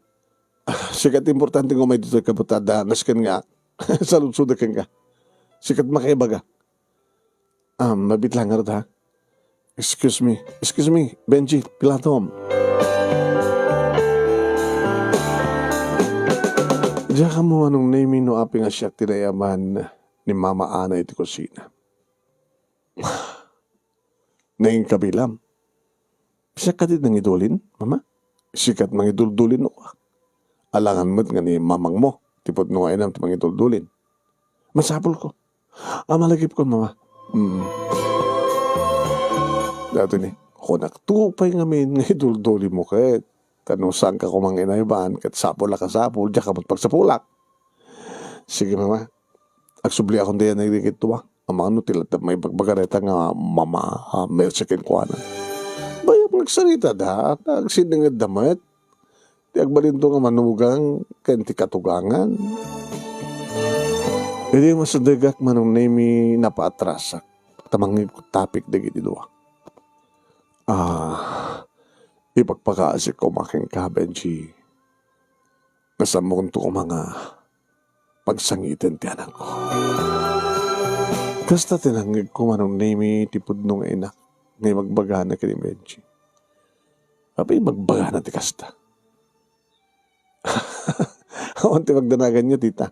Ah, sika ti importante nga umay ditoy kabutad, nasken nga saludsodek kenka. Sika ti makaibaga. Ah, mabit lang ngarud, ha? Excuse me. Excuse me, Benji, Pilatom. Diak ammo, Manong Nemi, no apay nga siak ti naiyaban ni Mama Ana iti kusina. Nangin kabilam. Siak kadi nangidulin, Mama? Sikat mangiduldulin no. Alangan met nga ni mamangmo, ti pudno nga inam ti mangiduldulin. Masapulko. Ah, malagipkon, Mama. Mm. Daytoy ni, kunakto pay ngamin nga iduldulimo ket. Ta no saanka koma nga inayban, ket sapul a kasapul, diak amot pagsapulak. Sige, Mama. Agsubliakon dayan dagiti tua. Amangan no ti latta maibagbaga dayta nga Mama, ah, Mercy kenkuana. Bayat nga agsarita da, ta agsininged da met. Ti agbalinto nga manugang ken ti katugangan. Idi masidegak, Manong Nemi, napaatrasak. Ta mangngegko tapik dagiti dua. Ah, ipakpakaasik koma kenka, Benji. Nasammokonto koma nga pagsangiten ti anakko. Kasta ti nangngegko, Manong Nemi, ti pudno nga inak nga ibagbagana ken ni Benji. Apay ibagbagana ti kasta? Awan ti pagdanaganyo, tita.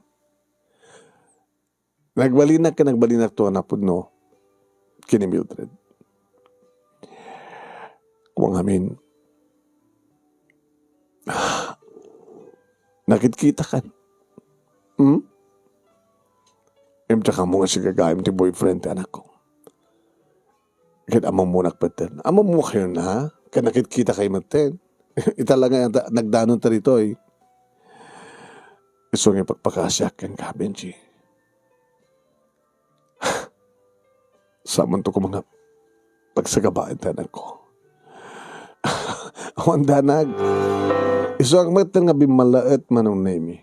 Nagbalinak ken nagbalinakto a napudno ken ni Mildred. Kua ngamin, nakitkitakan. Hmm? Imta kamo nga sigagaem ti boyfriend ti anakko. Ket ammommonak metten. Ammommo kayo na, ket nakitkita kayo metten. Ita la nga nagdanon ta ditoy. Isu nga ipakpakaasiak kenka, Benji. Samanto koma nga pagsagabaen ti anakko. Awan danag. Isuak metten nga bimmalaet, Manong Nemi.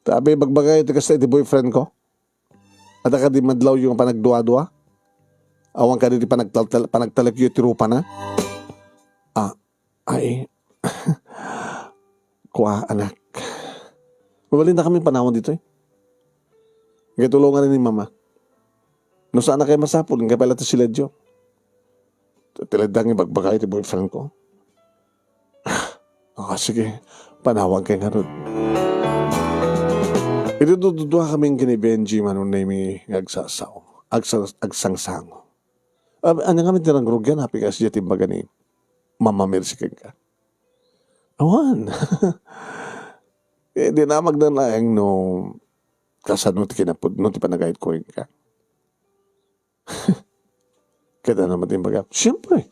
Ta apay ibagbagayo ti kasta iti boyfriend ko? Adda kadi madlawyo nga panagduadua? Awan kadi ti panagtaltal-, panagtalekyo ti rupana? Ah, ay. Kua, anak. Mabalinda kami panawan ditoy. Kay tulongan ni Mama. No saan a kayo masapul, inkay pay la ti siledyo. Ti ladda nga ibagbagay ti boyfriend ko. Ah, sige. Panawan kay ngarud. Iti dududua kami ken ni Benji, Manong Nemi, nga agsasao. Agsa-, agsangsango. Ab-, ania ngamin ti nangrugian, apay nga asdiay ti imbaga ni Mama Mercy kenka? Awan. Eh, dinamagna laeng no kasano ti kinapudno ti panagayat ko kenka. Ket ano met imbaga? Siyempre,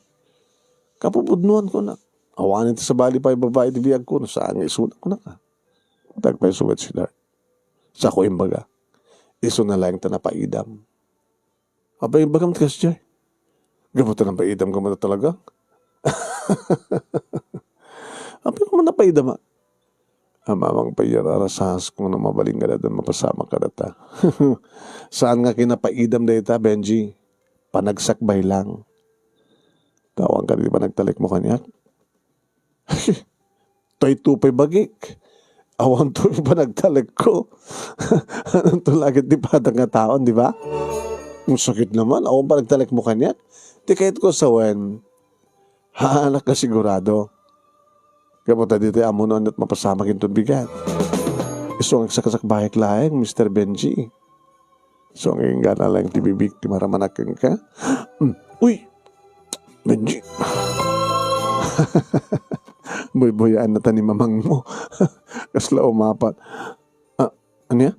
kapupudnoan ko na. Awanen ti sabali pay babai ti biag ko, no saan nga isuna ko na ka. Dagpay suwet, sweetheart. Sa ko imbaga, isu na laeng ta napaidam. Apay imbagam ti kasdiay? Gapu ta napaidam ka met talaga? Apay koma napaidam a? Amamang pay a rasas, kung no mabalin nga dadan mapasamak kadata. Saan nga kinapaidam dayta, Benji? Panagsakbay lang. Awan kadi panagtalekmo kaniak? Daytoy pay bagik. Awan toy panagtalekko. Anonto la ket ti padang nga taon, di ba? Ang sakit naman, awan panagtalekmo kaniak. Ti kayatko sawen, haanak nga sigurado. Gapu ta ditoy ammo no aniat mapasamak inton bigat. Isu nga agsakasakbayek laeng, Mister Benji. So, nga inggana laeng ti bibik ti maramanak kenka. Mm. Uy! Benji. Buybuyaennata ni mamangmo. Kasla umapat. Ah, ania?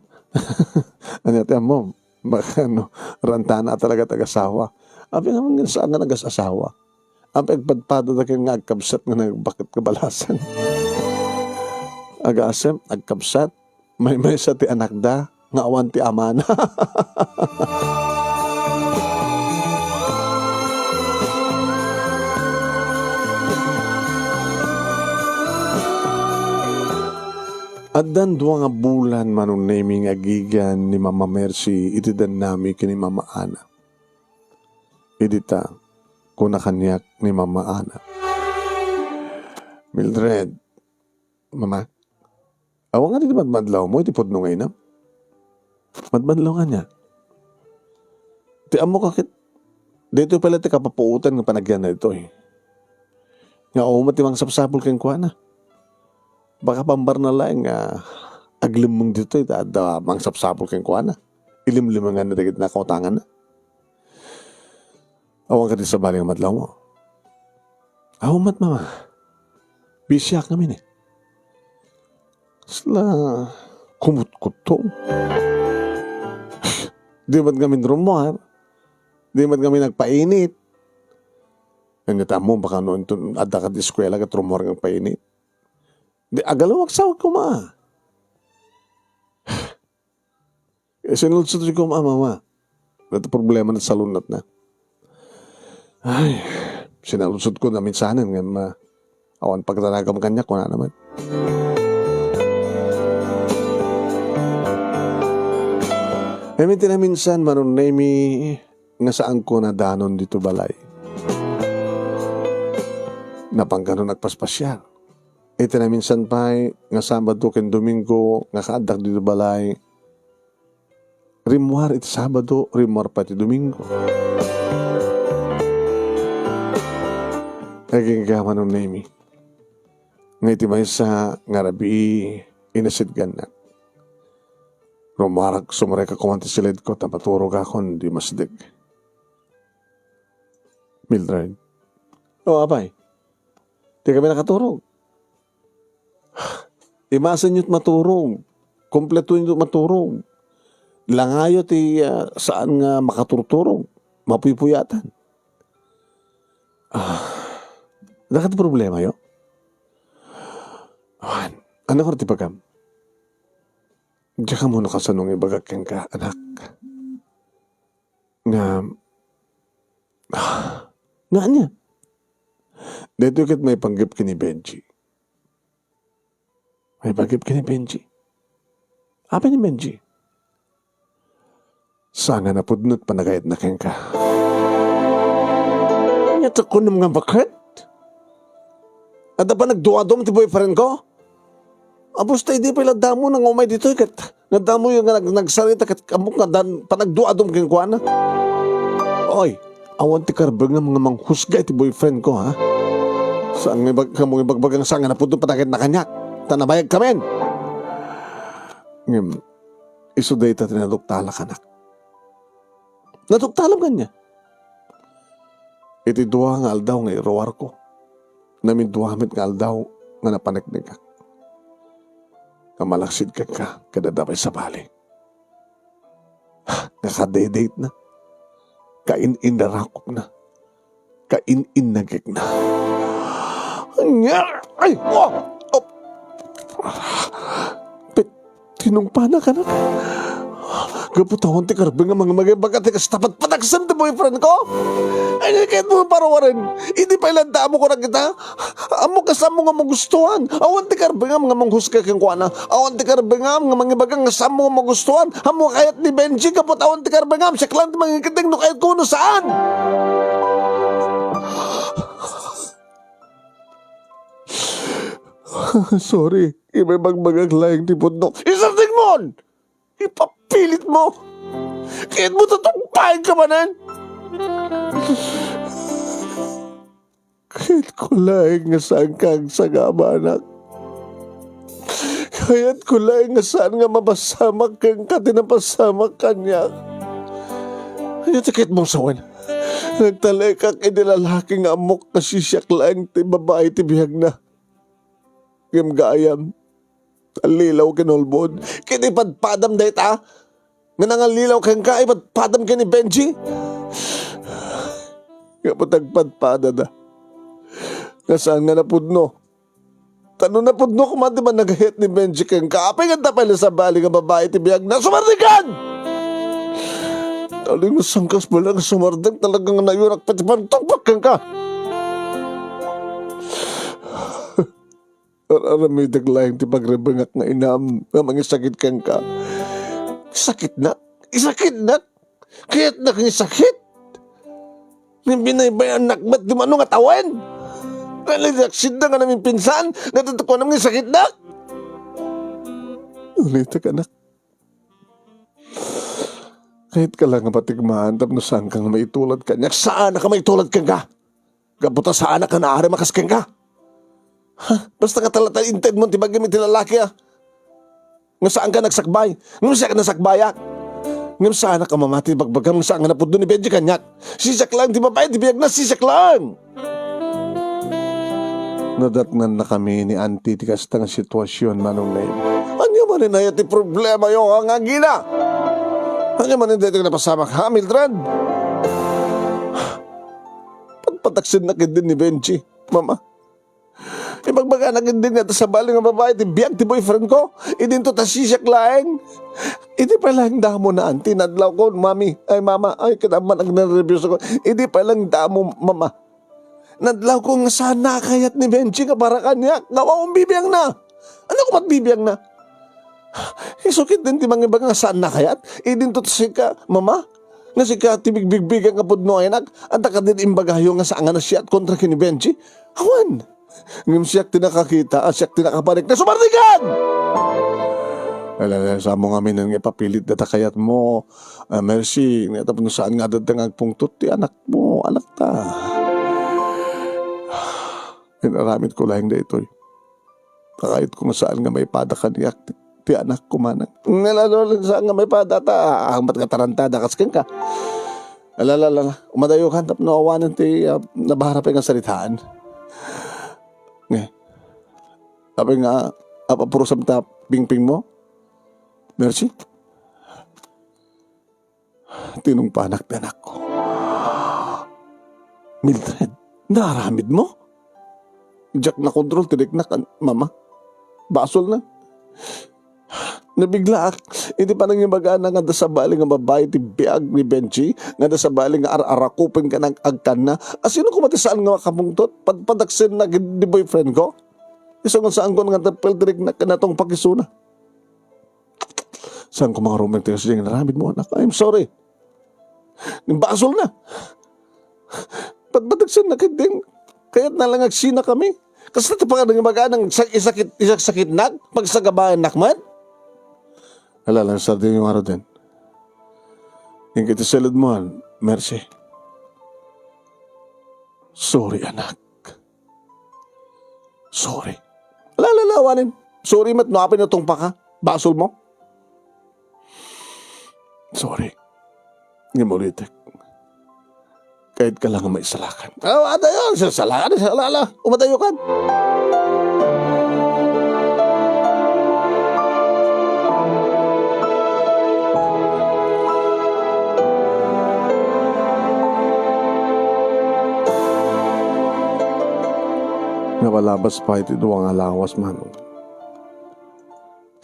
Ania ti ammom? Baka, ano, rantana talaga ti agasawa. Apay nga man nga saan nga nagas-asawa? Apay agpadpadada ken nga agkabsat nga nagbakket kabalasan? Agasem, agkabsat, maymaysa ti anakda, nga awan ti amana. Addan dua nga bulan, Manong Nemi, nga agigan ni Mama Mercy iti dannami ken ni Mama Ana. Idi ta, kuna kaniak ni Mama Ana, "Mildred, Mama, awan nga ditoy madmadlawmo iti pudno nga inam?" Madmadlaw kaniak. Ti ammok a ket, daytoy pay la ti kapapuotan nga panagyanna ditoy. Nga umat ti mangsapsapul kenkuana. Baka pambarna laeng nga aglemmeng ditoy, ta adda mangsapsapul kenkuana. Ilimlimenganna dagiti nakautanganna. Awan kadi sabali nga madlawmo? Awan met, Mama. Bisiak ngamin, eh. Sla, kumutkuto. Di met ngamin rummuar. Di met ngamin nagpainit. Ania ti ammom, baka no inton adda ka ti eskuela ket rummuar nga agpainit. Di, agalaw, agsawag koma. Eh, sinulsol ko, "Mama, Mama, dayta problema na salunatna." Ay, sinulsol ko naminsanen ngem, ah, awan pagtanagam kaniak, kunana met. Ngem iti naminsan, Manong Nemi, nga saanko nadanon ditoy balay. Napangganon agpaspasiar. Iti naminsan pay nga Sabado ken Domingo nga kaaddak ditoy balay, rimmuar iti Sabado, rimmuar pay iti Domingo. Agingga, Manong Nemi, nga iti maysa nga rabii, inasidgannak. Rummuarak, sumrekak koma ti silidko ta maturogakon di masdek. Mildred. O, apay? Di kami nakaturog. Imasenyo ti maturog. Kompletoyo ti maturog. Langayo ti, ah, saan nga makaturturog. Mapuypuyatan. Ah, adda kadi problemayo? Awan. Ania kadi ti ibagam? Diak ammo no kasano nga ibagak kenka, anak. Nga, nga ania? Daytoy ket maipanggep ken ni Benji. Maipanggep ken ni Benji. Apay ni Benji? Saan nga napudno ti panagayatna kenka. Ania ti kunam nga baket? Adda panagduadum ti boyfriend ko? Apos ta idi pay la damo nga umay ditoy ket naddamoyo nga nag-, nagsarita ket ammok nga dan panagduadum kenkuana. Oy, awan ti karbengam nga manghusga iti boyfriend ko, ha? Saan nga ibag-, kamo ibagbaga nga saan nga napudno ti panagayatna kaniak? Ta nabayag kamin. Ngem, isu dayta ti naduktalak, anak. Naduktalak kaniak. Iti dua nga aldaw nga iruarko, namindua met nga aldaw nga napaneknekak. Nga malaksid kenka, ket adda pay sabali. Nga kadedetna, kain-innarakopna, kain-innagekna. Ania? Ay! Oh! Oh! Pet-, tinungpanak, anak. Gapu ta awan ti karbi nga mangibaga ti kasta, patpataksem ti boyfriend ko? Ay, kayatmo paruaren, idi pay la adda ammo kudagita? Ammok kas ammo nga magustuhan. Awan ti karbi nga manghusga kenkuana. Awan ti karbi nga mangibaga nga kas ammo nga magustuhan. Ammo kayat ni Benji, gapu ta awan ti karbi nga, siak lang ti mangikiting no kayat ko no saan. Sorry, ibagbagak laeng ti pudno. Isardengmon! Ipapilit mo! Kayat mo ta tungpaen ka manen? Kayat ko laeng nga saan ka agsagaba, anak. Kayat ko laeng nga saan nga mapasamak kenka ti napasamak kaniak. Ania ti kayat mong sawen? Nagtalekak iti lalaki nga ammok nga sisiak laeng ti babai ti biagna. Ngem gayam, tallilaw ken ulbod. Ket ipadpadam dayta nga nangallilaw kenka, ipadpadam ken ni Benji. Gapu ta agpadpadada nga saan nga napudno. Ta no napudno koma ti panagayat ni Benji kenka, apay nga adda pay la sabali nga babai ti biagna? Sumardengkan! Talino, sangkas bala nga sumardeng, talaga nga nayurak pay ti pagtungpak kenka. Ar-aramidek laeng ti pagrebengak nga inam nga mangisakit kenka. Sakitnak? Isakitnak? Kayatnak nga isakit? Ngem binaybayannak met ti mano nga tawen? Nalidaksidna nga namipinsan, nga tutukuanam nga isakitnak? Ulitek, anak. Kayat ka lang nga patikmaan tapno saan ka nga maitulad kaniak. Saan ka maitulad kenka? Gapu ta saanak a naaram a kas kenka. Ha? Basta nga talata inted mo ti bagim iti lalaki, a. Nga saan ka nagsakbay. Ngem siak nasakbayak. Ngem saanak a mamati ti bagbagam nga saan nga napudno ni Benji kaniak. Sisiak lang ti babai ti biagna, sisiak lang. Nadatnganna kami ni Auntie ti kasta nga sitwasion, Manong Ned. Ania manen aya ti problema yo nga agina? Ania manen daytoy nga napasamak, ha, Mildred? Patpataksennak ketdin ni Benji, Mama. Ibagbagana ketdin nga adda sabali nga babai ti biag ti boyfriend ko. Idinto ta sisiak laeng. Idi pay laeng damo na, Auntie, nadlaw ko, Mami, ay, Mama, ay, kinaman, agnerbios ako. Idi pay laeng damo, Mama. Nadlaw ko nga saan a kayat ni Benji nga para kaniak. Nga awan bibiangna. Ania koma ti bibiangna? Isu ketdin ti mangibaga nga saan a kayat. Idinto ta sika, Mama, nga sika ti bigbigbigan nga pudno a anak. Adda ketdin imbagayo nga saan nga nasiat kontra ken ni Benji. Awan. Ngem siak ti nakakita, a, siak ti nakapanik. Nasumardengkan! Ala, ala, saan mo ngamin nga ipapilit dayta kayat mo. Ah, Mercy, nga tapno saan nga adda nga agpungtot ti anak mo, anak ta. Inaramid ko laeng daytoy. Kayat ko nga saan nga maipada kaniak ti, ti anak ko, manang. Nga lalo lang saan nga maipada ta, ah, ang mat nga tarantada kas kenka. Ala, ala, ala, ala. Umadayokan tapno awanen ti, ah, nabara pay nga saritaan. Nga. Apay nga, apapurusam ta pingping mo? Mercy? Tinungpanak ti anakko. Mildred, naaramid mo? Diak nakontrol ti riknak, an-, Mama. Basol na. Nabiglaak. Iti panangibagana nga adda sabali nga babai ti biag ni Benji, nga adda sabali nga ar-arakupen ken ag-, agkanna. A, sino koma ti saan nga makapungtot? Pad-, padaksenna ket di boyfriend ko? Isu nga saan ko nga tapel ti riknak ken natungpak isuna. Saan ko mangarumeng ti kasdiay nga inaramid mo, anak? I'm sorry. Basol na. Patpataksenna ketdin. Kayatna lang agsina kami. Kasta ti panagibagana nga isak-, isakit, isaksakitnak, pagsagabaennak met. Ala lang, sardengyo ngaruden. Inka iti seled mo, Mercy. Sorry, anak. Sorry. Ala, ala, ala, awanen. Sorry met no apay natungpaka. Basol mo. Sorry. Ngem ulitek. Kayat ka lang nga maisalakan. Ah, adayo, sasalakan, ala, ala. Umadayokan. Napalabas pay ti dua nga lawas, Manong.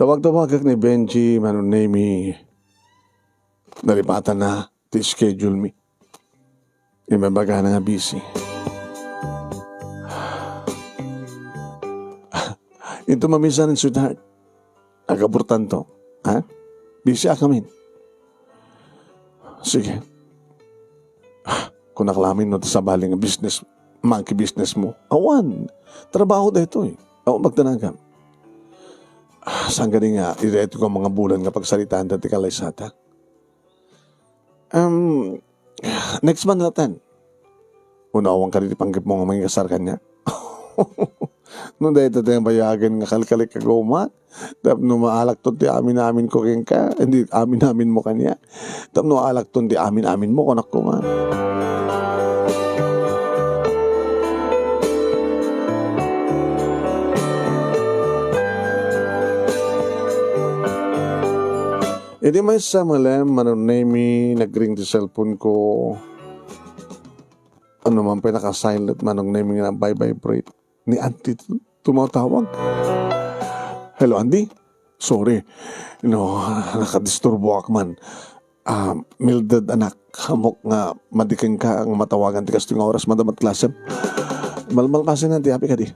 Tawag-tawagak ni Benji, Manong Nemi. Nalipatanna ti schedule mi. Imbagana nga busy. Inton mamisan, sweetheart, agaburtanto. Ha? Busy a kamin. Sige. Ah, kunak lamin no ta sabali nga business, monkey business mo. Awan. Trabaho daytoy. Awan pagtanagam. Ah, saan gani nga, iti daytoy ko nga mga bulan nga pagsaritaan dati kalaysata? Um, next month laeng. Unawan kadi ti panggepmo nga manginkasar kaniak. No dayta ti nabayagen nga kalkalik a guma, tapno maalakton ti amin-aminko kenka, hindi, amin-aminmo kaniak. Tapno aalakton ti amin-aminmo, kunak koma. Idi maysa malem, Manong Nemy, nagring ti cellphone ko. Ano man pay naka-silent, Manong Nemy, nga nagbi-vibrate. Ni Auntie tu-, tumatawag. "Hello, Auntie? Sorry. No, nakadisturboak man. Ah, Mildred, anak, ammok nga madi kenka nga matawagan ti kastoy nga oras, madama ti klasem. Malmalpasen, Auntie, apay kadi?"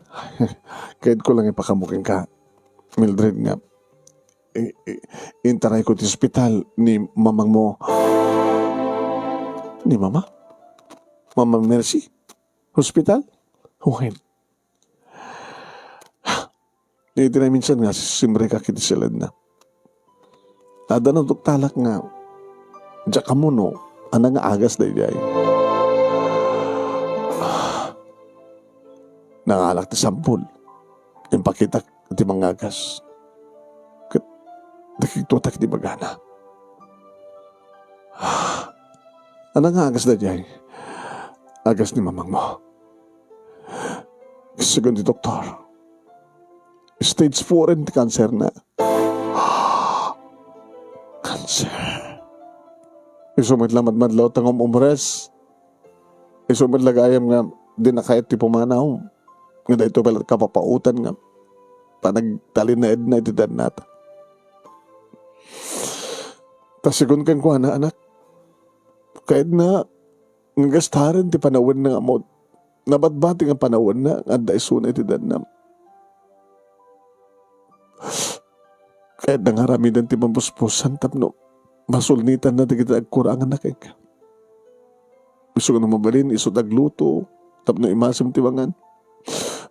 "Kayatko lang ipakaammo kenka, Mildred, nga i-, i-, intarayko ti ospital ni mamangmo." "Ni mama? Mama Mercy? Hospital? Wen?" Iti naminsan nga, simrekak iti siledna. Adda naduktalak nga, diak ammo no ania nga agas daydiay. Nangalak ti sampol. Impakitak ti mangagas. Ket nakigtuatak iti bagana. "Ania nga agas daydiay?" "Agas ni mamangmo. Segun ti doktor, stage four ti cancer na." Cancer. Isu met la madmadlaw ta nga um-umres. Isu met la gayam nga dina kayat ti pumanaw. Nga daytoy pay la kapapaotan nga panagtalinaedna iti dannata. Ta segun kenkuana, anak, kayatna nga gastaren ti panawenna nga ammo. Nabatbati nga panawenna nga adda isuna iti dannam. Kayatna nga aramiden ti mabusbusan tapno masulnitanna dagiti nagkuranganna kenka. Isu nga no mabalin, isu ti agluto tapno imasem ti mangan.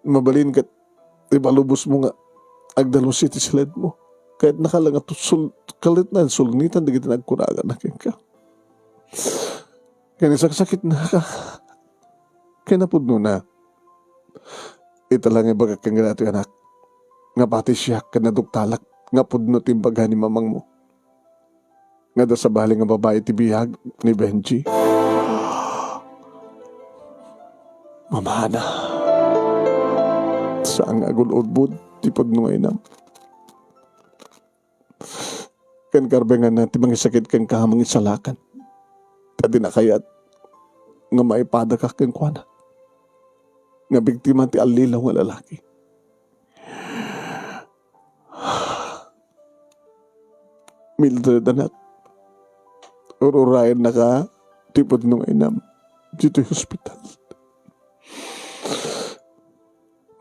Mabalin ket ipalubosmo nga agdalus iti siledmo. Kayatnaka la nga sul-, kayatna sulnitan dagiti nagkuranganna kenka. Ken isaksakitnaka. Ken napudnona, ita la nga ibagak kenka daytoy, anak, nga pati siak ket naduktalak nga pudno ti imbaga ni mamangmo nga adda sabali nga babai ti biag ni Benji. Mamana. Saan nga agul-udbod ti pudno nga inam. Ken karbenganna ti mangisakit kenka a mangisalakan. Ta dina kayat nga maipadaka kenkuana nga biktima ti allilaw nga lalaki. Mildred, anak, ur-urayennaka ti pudno nga inam ditoy hospital.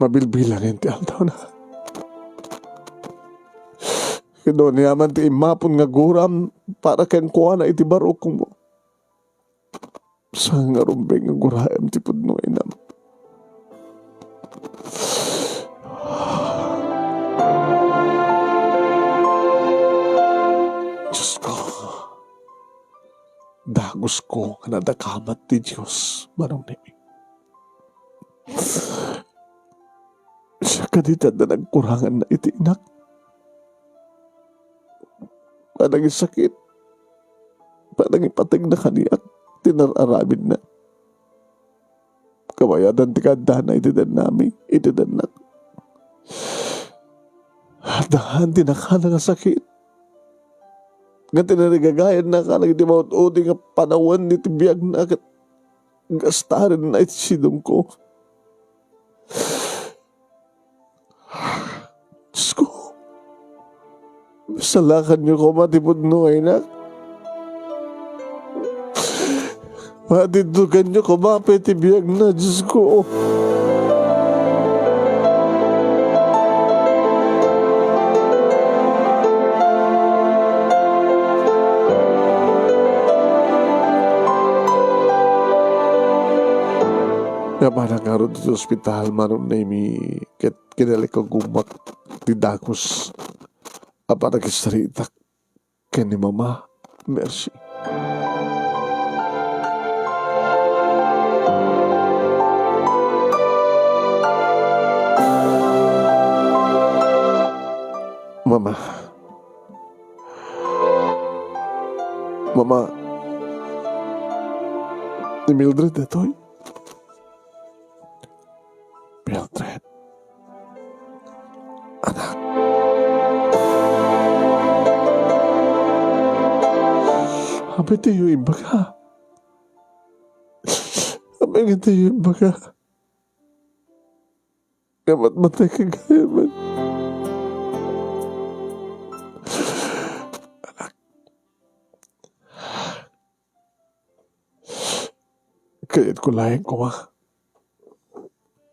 Mabilbilangen ti aldawna. Ket no ania man ti immapon nga guram para kenkuana iti barukmo, saan nga rumbeng nga guraem ti pudno nga inam. Diosko, dagusko nga nadakamat ti Dios, Manong Nemy. Siak kadi ti adda nagkuranganna iti inak. Panangisakit, panangipategna kaniak ti nar-aramidna. Kabayadan ti kaaddana iti dannami, iti dannak. Adda ti nakana nga sakit. Nga tinarigagayan na ka, nagiti maut-udi nga panawen iti biagna ket gastarenna iti sidongko. Diosko, salakanyo koma ti pudno nga inak. Patiddoganyo koma pay ti biagna, Diosko. Napanak ngarud iti ospital, Manong Naimi, ket kinalikugumak ti dagus a panakisaritak ken ni Mama Mercy. Mama. Mama. Ni Mildred daytoy. Mildred. Anak. Apay ti imbaga? Apay nga ti imbaga? Nga matmatay ka gayam. Anak. Kayatko laeng koma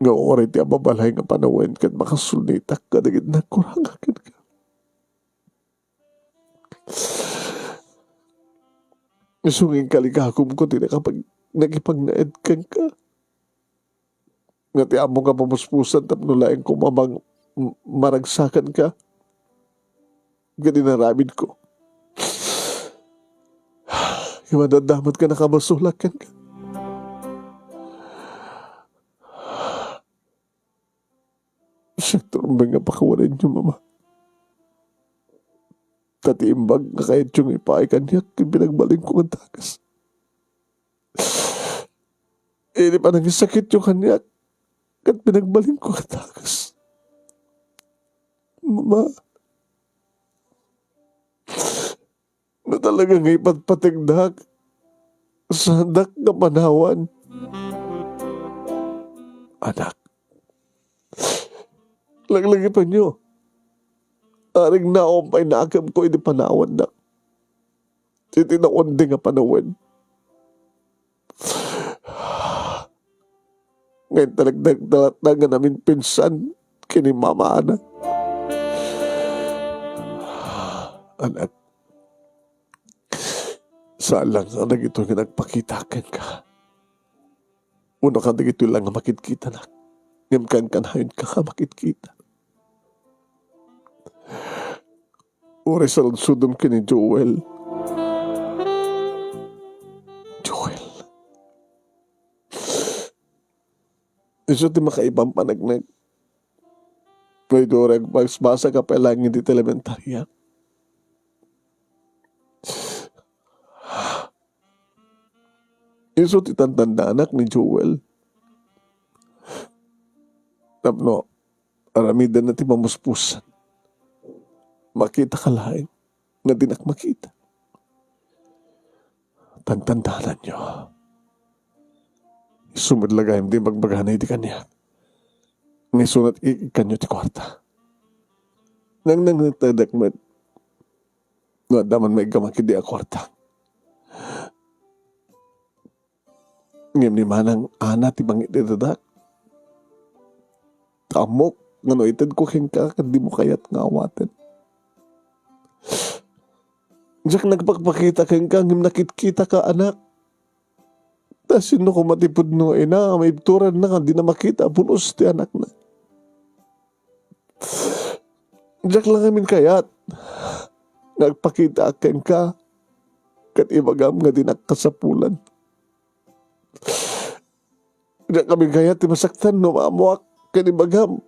nga uray ti ababalay nga panawen ket makasulnitak kadagiti nagkurang kenka. Isu nga inkalikagumko ti nakapag-, nakipagnaed kenka. Nga ti ammo nga pamuspusan tapno laeng koma mang-, m-, maragsakanka. Ket inaramidko. Nga madadamat ka nakabasolak kenka. Siak ti rumbeng nga pakawanenyo, Mama. Ta ti imbag nga kayatyo nga ipaay kaniak ken pinagbalinko nga dagus. Idi panangisakityo kaniak, ket pinagbalinko nga dagus. Mama, no talaga nga ipatpategdak, saandak nga panawan. Anak, laglagipenyo. Aring naawam pay nakemko idi panawandak. Iti naundi nga panawen. Nga intalek-, nagdalatna nga naminpinsan ken ni Mama Ana. Anak, saan lang nga dagitoy nga nagpakita kenka. Wenno kadagitoy lang nga makitkitanak, ngem kankanayonka nga makitkita. Uray saludsodem ken ni Joel. Joel. Isu ti makaipampaneknek. Daytoy uray agbasbasa ka pay laeng iti elementaria. Isu ti tantandanak ni Joel. Tapno aramidenna ti pamuspusan. Makita ka laeng nga dinak makita. Tantandananyo. Isu met la gayam ti ibagbagana idi kaniak nga isunat ikkanyo ti kuarta. Nangnangngegtadek met no adda man maiggamak idi a kuarta. Ngem ni Manang Ana ti mangitdatadak. Ta ammok nga no itedko kenka, ket dimo kayat nga awaten. Diak nagpakpakita kenka, ngem nakitkitaka, anak. Ta sino koma ti pudno nga ina a maibturanna nga dina makita a pulos ti anakna? Diak la ngamin kayat nga agpakitaak kenka ket ibagam nga dinak kasapulan. Diak ngamin kayat ti masaktan no maammoak ket ibagam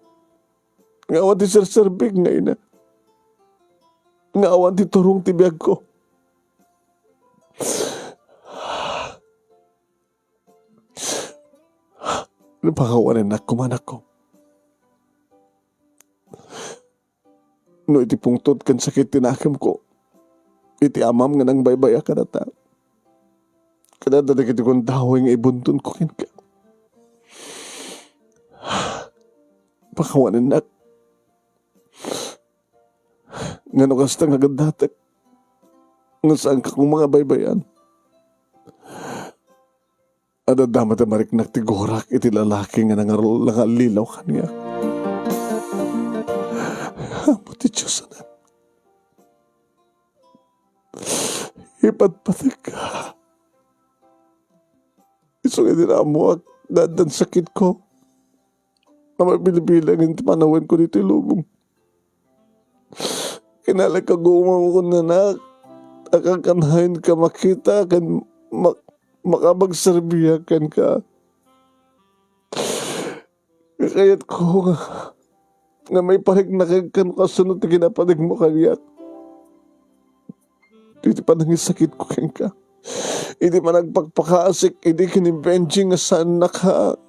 nga awan ti serserbik nga ina, nga awan ti turong ti biagko. Pakawanennak koma, anakko. No iti pungtot ken sakit ti nakemko, iti amam nga nangbaybay-a kadata, kadata dagiti gundaway nga ibuntotko kenka. Pakawanennak. Ngano kasta nga agdatek nga saanka koma nga baybay-an? Adda met a mariknak ti gurak iti lalaki nga nangar-, nangallilaw kaniak. Apo ti Dios, anak. Ipatpategka. Isu nga di ammoak nga addan sakitko. Nga mabilbilangen ti panawenko ditoy lubong. Kinalek a gumam kunnanak, a kankanayon ka makita ken mak-, makapagserbiak kenka. Kayatko nga, nga maipariknak kenka no kasano ti kinapategmo kaniak. Iti panangisakitko kenka. Iti panagpakpakaasik, iti kinibenji nga saannaka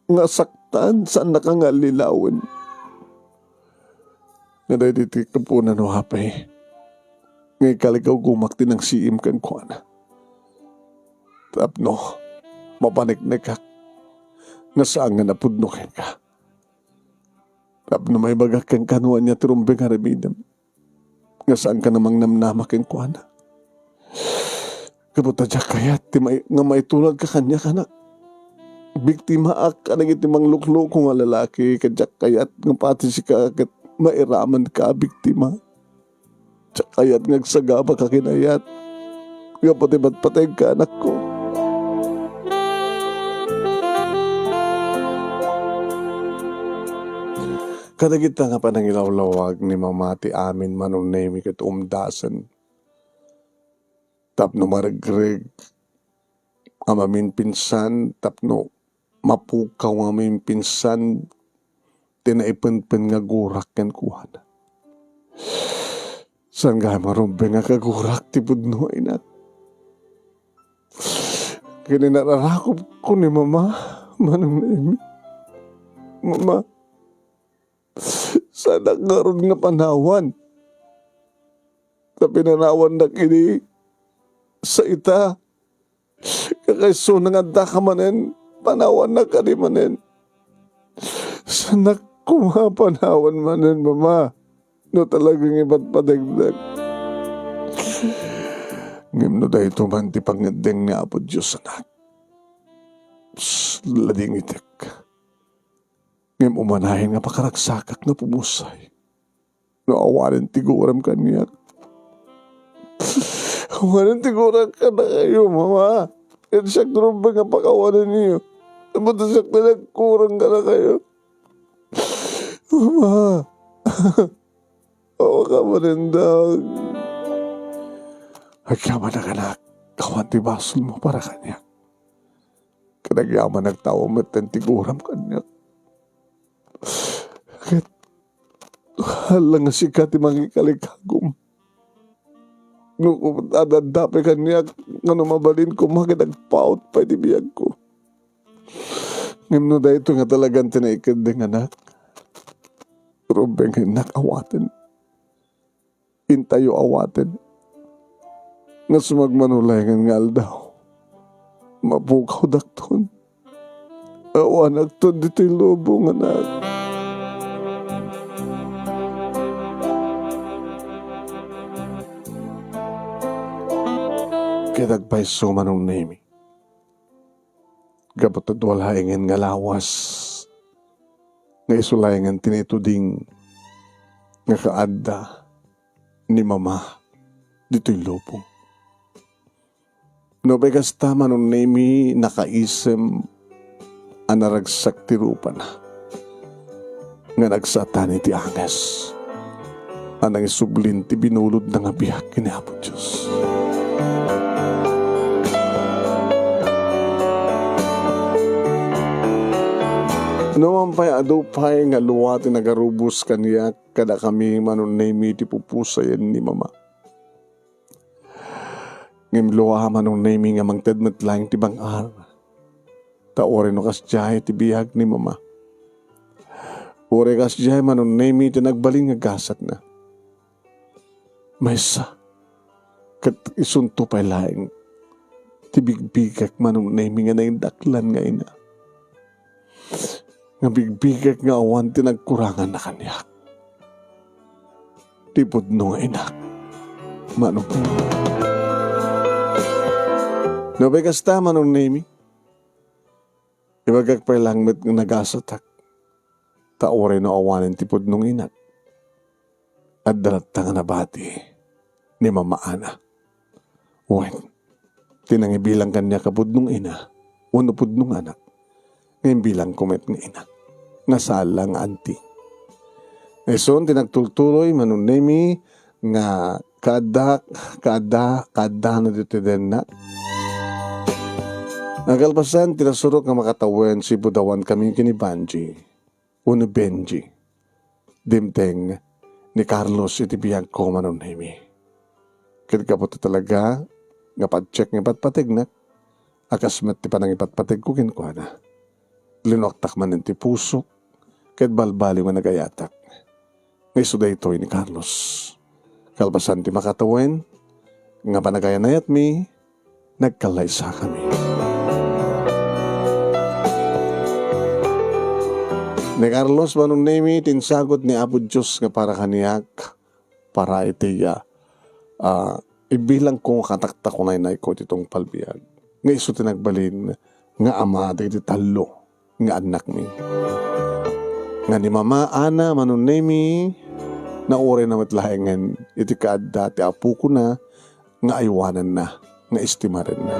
nga saktan, saannaka nga allilawen. Nga daydi ti kapuonanmo, Apay, nga ikali a gumak ti nangsiim kenkuana. Tapno mapaneknekak nga saan nga napudno kenka. Tapno maibagak kenka no ania ti rumbeng a aramidem. Nga saanka a mangnamnama kenkuana. Gapu ta diak kayat ti mai-, nga maituladka kaniak, anak. Biktimaak kadagiti manglukloko nga lalaki, ket diak kayat nga pati sika ket mairamanka a biktima. Diak kayat nga agsagabaka ken ayat. Gapu ti patpategka, anakko. Kadagita nga panangilawlawag ni Mama ti amin, Manong Nemi, ket umdasen tapno maregreg a maminpinsan, tapno mapukaw nga maminpinsan ti naipenpen nga gurak kenkuana. Saan gayam a rumbeng a kagurak ti pudno, inak. Ken inararakupko ni Mama, Manong Nemi. Mama, saanak ngarud nga panawan. Ta pinanawannak idi sa ita. Kakaisuna nga addaka manen, panawannak kadi manen. Saanak koma a panawan manen, Mama, no talaga nga ipatpategdak. Ngem no daytoy man ti pangngeddeng ni Apo Dios, anak, ladingitek. Ngem umanayon nga pakaragsakak nga pumusay no awanen ti guram kaniak. Awanen ti guram kadakayo, Mama. Ket siak rumbeng a pakawanenyo. Tapno siak ti nagkurang kadakayo. Mama. Awa ka manen, Dag. Agyamanak, anak. Awan ti basolmo para kaniak. Ket agyamanak ta awan metten ti guram kaniak. Ket hala nga sika ti mangikalikagum. No adda pay kaniak nga no mabalin koma ket agpaut pay ti biagko. Ngem no daytoy nga talagan ti naikeddeng, anak, rumbeng nga innak awaten. Intayo awaten nga sumagmamano laengen nga aldaw, mapukawdakton. Awanakton ditoy lubong, anak. Ket agpayso, Manong Nemi. Gapu ta dua laengen nga lawas nga isu laengen ti naituding nga kaadda ni Mama ditoy lubong. Nupay kasta, Manong Nemi, nakaisem a naragsak ti rupana nga nagsatan iti anges a nangisublin ti binulodna nga biag ken Apo Dios. Numan pay, adu pay nga lua ti nagarubos kaniak kadakami, Manong Nemi, ti pupusayen ni Mama. Ngem lua, Manong Nemi, nga mangted met laeng ti bang-ar. Ta uray no kasdiay ti biag ni Mama, uray kasdiay, Manong Nemi, ti nagbalin nga gasatna. Maysa, ket isunto pay laeng ti bigbigak, Manong Nemi, nga naindaklan nga ina. Nga bigbigak nga awan ti nagkuranganna kaniak. Ti pudno nga inak, Manong Nemi. Nupay kasta, Manong Nemi, Ibagak pay lang met nga nagasatak, ta uray no awanen ti pudno nga inak, adda latta nga nabati ni Mama Ana. Wen, ti nangibilang kaniak a pudno nga ina, wenno pudno nga anak, nga imbilangko met nga ina, nga saan la nga anti. Isun ti nagtultuloy, Manong Nemi, nga kaaddak, kaadda, kaaddana ditoy dennak. Nakalpasan ti nasurok nga makatawen, sibudawan kami ken ni Banji, wenno Benji. Dimteng ni Carlos iti biagko, Manong Nemi. Ket gapu ta talaga nga padsiak nga ipatpategnak, a kas met ti panangipatpategko kenkuana. Linuaktak manen ti pusok, ket balbaliw nga nagayatak. Nga isu daytoy ni Carlos. Kalpasan ti makatawen nga panagayanayatmi, nagkallaysakami. Ni Carlos, Manong Nemi, ti insagut ni Apo Dios nga para kaniak, para iti, ah, ah, ibilangko nga kataktakunaynayko iti tungpal biag. Nga isu ti nagbalin nga ama dagiti tallo nga annakmi. Nga ni Mama Ana, Manong Nemi, naurayna met laengen iti kaadda ti apokona nga aywananna, nga estimarenna.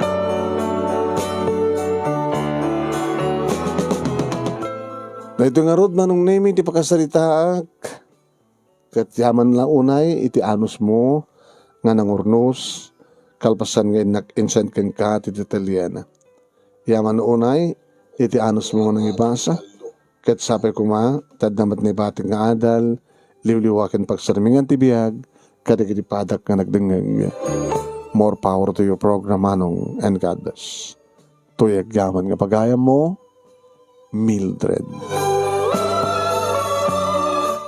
Daytoy ngarud, Manong Nemi, ti pakasaritaak. Ket yaman la unay iti anusmo nga nangurnos, kalpasan nga innak insend kenka ti detalyen. Yaman unay iti anusmo nga nangibasa, ket sapay koma ta adda met naibatik nga adal, liwliwa ken pagsarmingan ti biag kadagiti padak nga nagdengngeg. More power to your program, Manong, and God bless. Toy agyaman nga pagayammo, Mildred.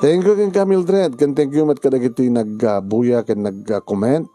Thank you kenka, Mildred, ken thank you met kadagiti nagbuya ken nag-comment.